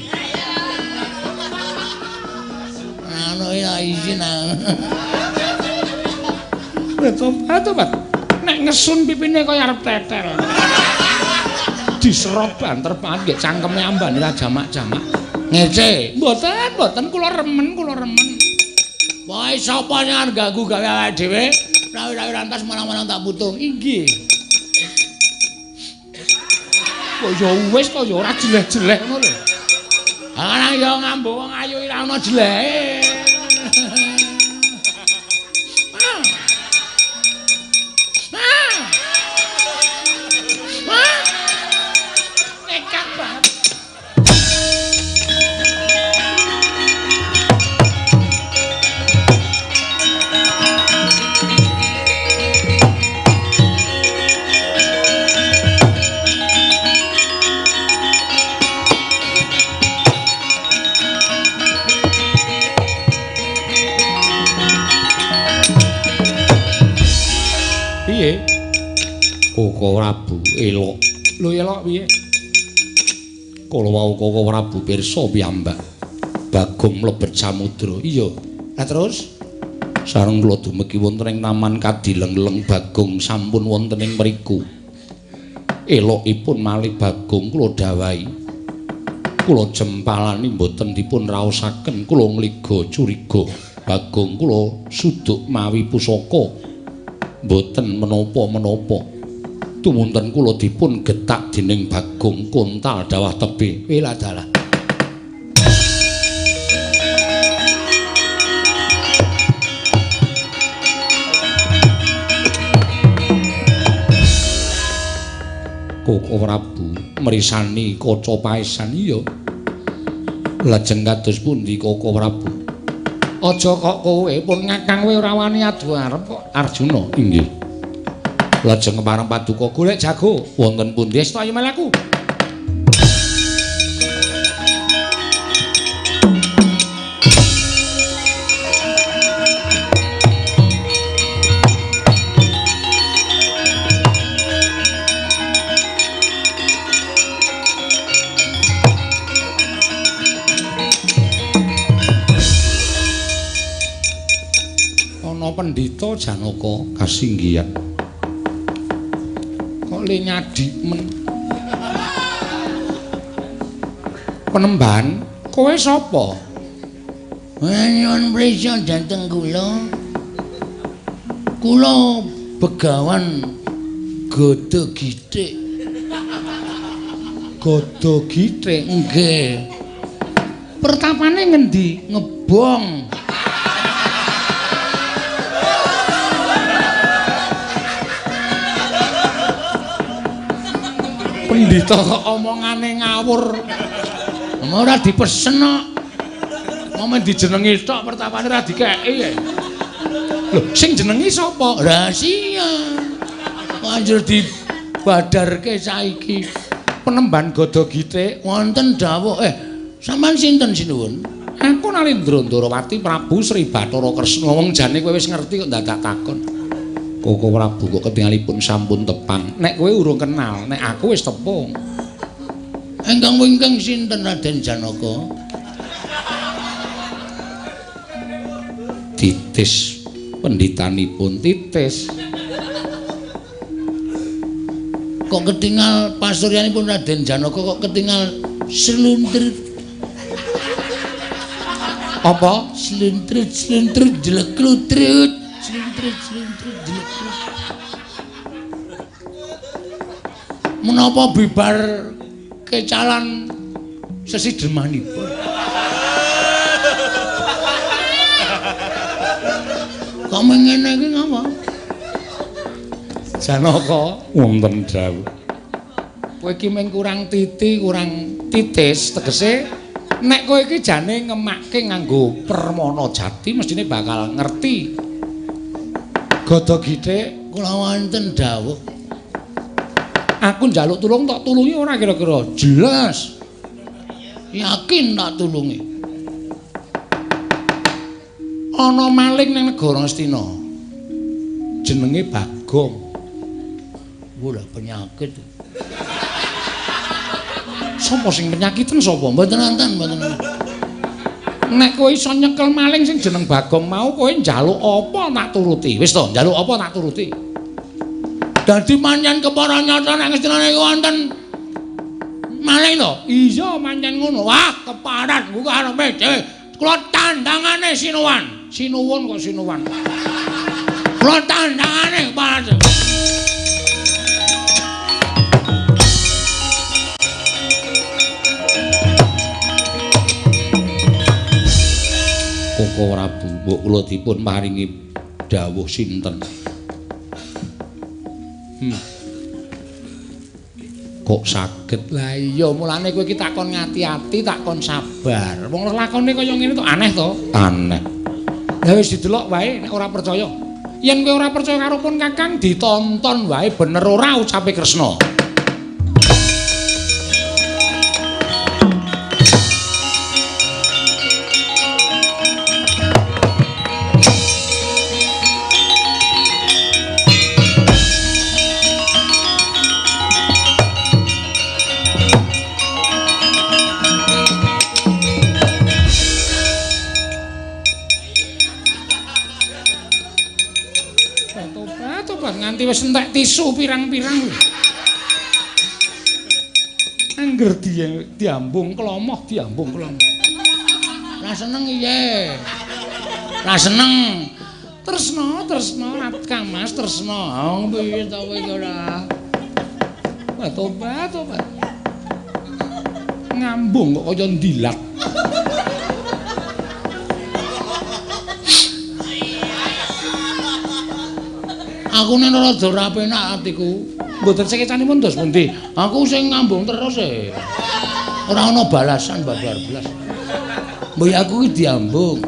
Anu ya izin. Tobat. Nek ngesun pipine kaya arep tetel. Diserot banter banget nggih cangkeme ambane ra jamak-jamak. Ngece. Mboten, mboten kula remen, kula remen. Wae sapa sing arep ganggu gawe awake dhewe? Rawi-rawi rantas marang-marang tak putung. Inggih. Kok ya wis to ya ora jeleh-jeleh ngono lho. Ah ya ngambu wong ayu ora ana jelehe. Nekat banget. Piye? Koko Prabu elok. Lho elok piye? Kala wau Koko Prabu pirsa piyambak. Bagong mlebet samudra. Iya. Lah terus sareng kula dumegi wonten ing taman kadileng-leng Bagong sampun wonten ing mriku. Elokipun malih Bagong kula dawahi. Kula jempalani mboten dipun raosaken, kula ngliga curiga. Bagong kula suduk mawi pusaka. Mboten menapa-menapa. Tumunten kula dipun getak dening Bagong kontal dawah tebih. Wela dalah. Koko Prabu mrisani kaca paesan. Iya. Lajeng kados pundi Koko Prabu? Aja kok kowe pun ngakang kowe ora wani adu arep kok Arjuna. Inggih. Lajeng kepareng paduka golek jago wonten pundi? Wis ayo mlaku. Ana pendhita Janaka kasinggihan. Kok le nyadi men. Penemban, kowe sapa? Nyuwun prisa dhateng kula. Kula Begawan Gada Githik. Gada Githik? Nggih. Pertapane ngendi? Ngebong. Pendhita kok omongane ngawur. Ora dipesen kok. Momen dijenengi tok pertapane ora dikeki ya. Lho, sing jenengi sapa? Rahasia. Banjur dibadarke saiki. Penemban Gada Githik wonten dawuh. Sampeyan sinten sinuwun? Aku Nalindra Ndarawati Prabu Sri Bathara Kresna. Wong jane kowe wis ngerti kok dadak takon. Koko Prabu kok ketingalipun sampun tepang. Nek kowe urung kenal, nek aku wis tepung. Ingkang wingking sinten Raden Janaka? Titis pendhitanipun titis. Kok ketingal pasuryanipun Raden Janaka kok ketingal sluntrit. Apa? Sluntrit sluntrit jleklutrit. Sluntrit sluntrit jleklutrit. Menapa bibar kecalan sesidemanipun? Kok ngene iki ngapa? Janaka wonten dawuh. Kowe iki mung kurang titi, kurang titis, tegese nek kowe iki jane ngemakke nganggo permana jati mestine bakal ngerti. Gada Githik kula wonten dawuh. Aku njaluk tulung tak tulungi ora kira-kira? Jelas. Yakin tak tulungi. Ana maling ning negara Astina. Jenenge Bagong. Wah, penyakit. Sapa sing penyakiten sapa? Mboten wonten, mboten. Nek kowe iso nyekel maling sing jeneng Bagong mau, kowe njaluk apa tak turuti. Wis to, njaluk apa tak turuti. Dadi pancen kepara nyata nek Ngastina niku wonten maling to? Iya, pancen ngono. Wah, keparat buka arepe dhewe. Kula tandangane sinuwan. Sinuwun kok sinuwan. Kula tandangane keparat. Koko Prabu, mbok kula dipun paringi dawuh sinten? Kok saged? Lah iya, mulane kowe iki takon ngati-ati, takon sabar. Wong lakone kaya ngene to aneh to? Aneh. Lah wis didelok wae nek ora percaya. Yen kowe ora percaya karo pun Kakang, ditonton wae bener ora ucape Kresna. Nganti wis entek tisu pirang-pirang. Angger diambung klomoh, diambung klomoh. Ra seneng iye. Ra seneng. Tresna, tresna, Kang Mas tresna. Oh, piye to kowe iki ora? Wah, tobat, tobat. Ngambung kok kaya ndilat. Aku nek rada ora penak atiku. Mboten sekecanipun dos pundi? Aku sing ngambung terus e. Ora ana balasan babar blas. Mbok aku iki diambung.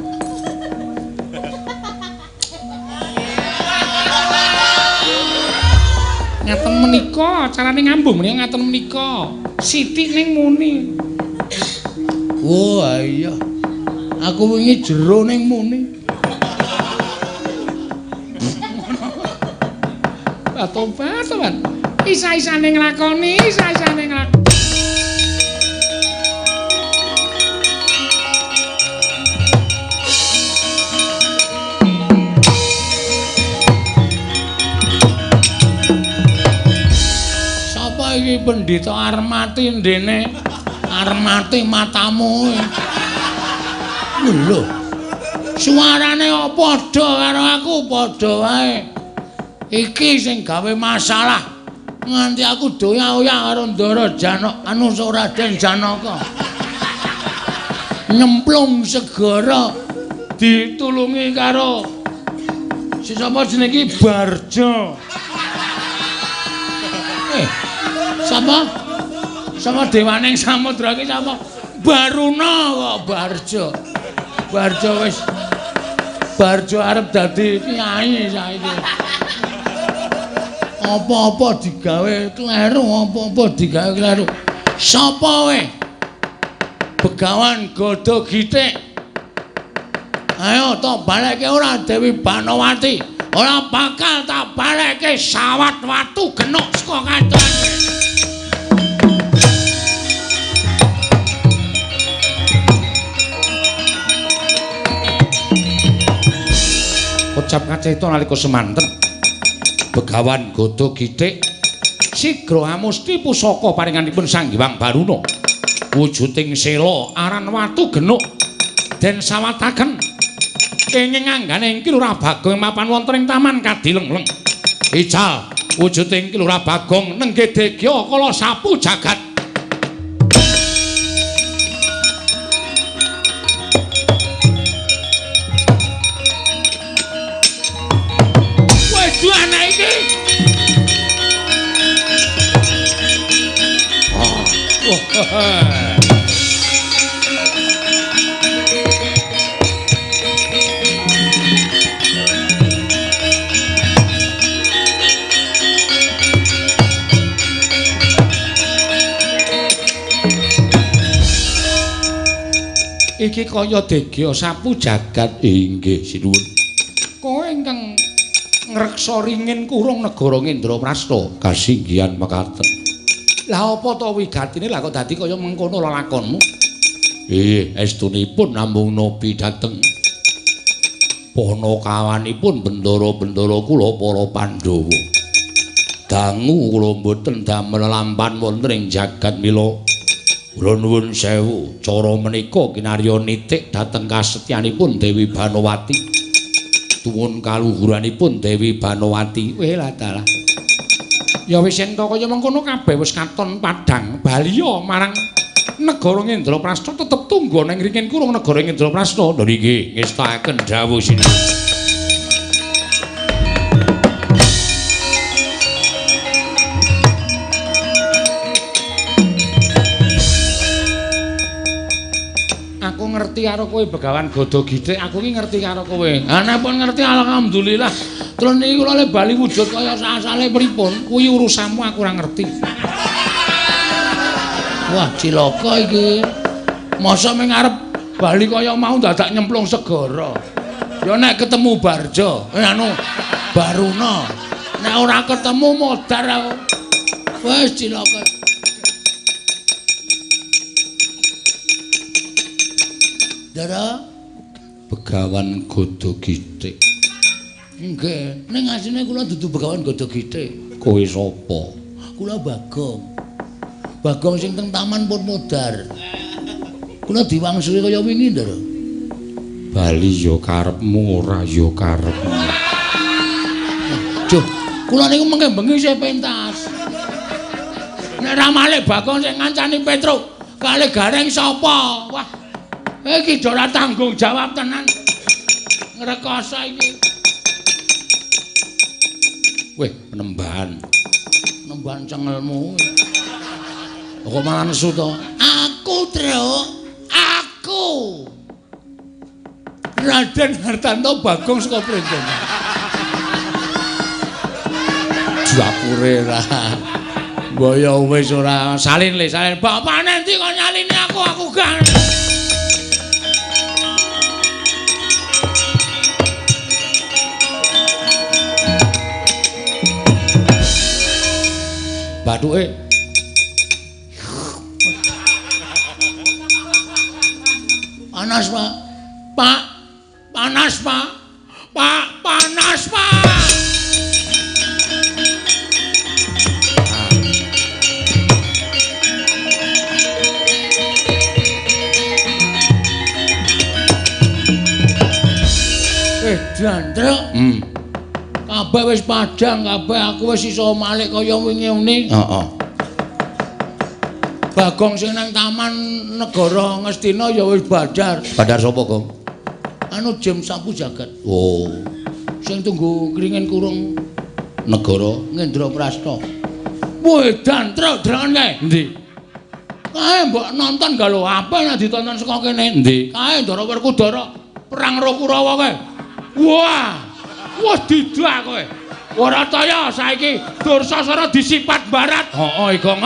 Ngaten menika carane ngambung menika ngaten menika. Sithik ning muni. Wah, iya. Aku wingi jero ning muni. Tobat, tobat. Isa-isane nglakoni, isa-isane nglakoni. Sapa iki pendhita Armati ndene? Armati matamu. Lho. Suarane padha karo aku, padha wae. Iki sing gawe masalah nganti aku doya-oya karo Ndara Janaka, anu Raden Janaka. Nyemplung segara ditulungi karo si sapa jenenge iki Barjo. Sapa? Sapa dewane ing samudra iki sapa? Baruna kok Barjo. Barjo wis Barjo arep dadi kiai saiki. Apa-apa digawe kleru, apa-apa digawe kleru. Sapa we? Begawan Gada Gitik. Ayo tak balekke ora Dewi Banowati. Ora bakal tak balekke sawat watu genuk saka katon. Ucap kacita nalika semanten. Begawan Gada Gitik sigra amusti pusaka paringanipun Sang Hyang Baruna wujuding sela aran watu genuk den sawataken kenging anggane Ki Lurah Bagong mapan wonten ing taman Kadilengleng. Ical wujuding Ki Lurah Bagong nenggih degya kala sapu jagat. Iki kaya degya sapu jagat. Inggih sinuwun. Kowe ingkang ngreksa ringin kurung negara Ngendraprasta kasinggihan mekaten. Lah apa to wigatine lah kok dadi kaya mengkono lelakonmu? Estunipun namung nopi dhateng panakawanipun bendara-bendara kula para Pandhawa. Dangu kula mboten damel lampan wonten ing jagat mila kula nuwun sewu. Cara menika kinarya nitik dhateng kasetyanipun Dewi Banowati. Tuwun kaluhuranipun Dewi Banowati. Weh lah dalah. Ya wis yen to kaya mengkono kabeh wis katon padhang baliya marang negara Ngendraprasta tetep tunggu ning ringin kurung negara Ngendraprasta. Lho nggih ngestakaken dawuh sinten. Aku ngerti karo kowe Begawan Gada Githik, aku iki ngerti karo kowe. Ha nek pun ngerti alhamdulillah. Terus niki kula le bali wujud kaya asale pripun? Kuwi urusanmu aku ora ngerti. Wah, cilaka iki. Masa ming arep bali kaya mau dadak nyemplung segara. Ya nek ketemu Barjo, anu Baruna. Nek ora ketemu modar aku. Wis cilaka. Dara Begawan Gada Githik. Nggih, ning asline kula dudu Begawan Gada Githik. Kowe sapa? Kula Bagong. Bagong sing teng taman pun modar. Kula diwangsuli kaya wingi, Ndara. Bali ya karepmu ora ya karepmu. Duh, kula niku mengke bengi isih pentas. Nek ra malih Bagong sing ngancani Petruk kalih Gareng sapa? Wah. Iki ora tanggung jawab tenan. Ngrekoso iki. Weh, penembahan. Penembahan cengelmu. Kok malah nesu to? Aku, Truk. Aku. Raden Hartanto Bagong saka Printen. Japure ra. Mbaya wis ora salin le, salin. Bapane endi kok nyaline aku, aku gak. Bathuke panas, Pak. Pak, panas, Pak. Pak, panas, Pak. Jandrek. Kabeh wis padhang, kabeh aku wis iso malik kaya wingi uni. Heeh. Bagong sing nang Taman Negara Ngastina ya wis badar. Badar sapa, Gong? Anu Jim Sapu Jagat. Oh. Sing tunggu kringin kurung negara Ngendraprasta. Woi, dantruk drangan kae. Endi? Kae mbok nonton ga lho, apa nek ditonton saka kene? Endi? Kae Ndara Werkudara perang karo Kurawa kae. Wah. Wah didak kowe. Ora kaya saiki Dursasana disipat barat. Heeh, Gong.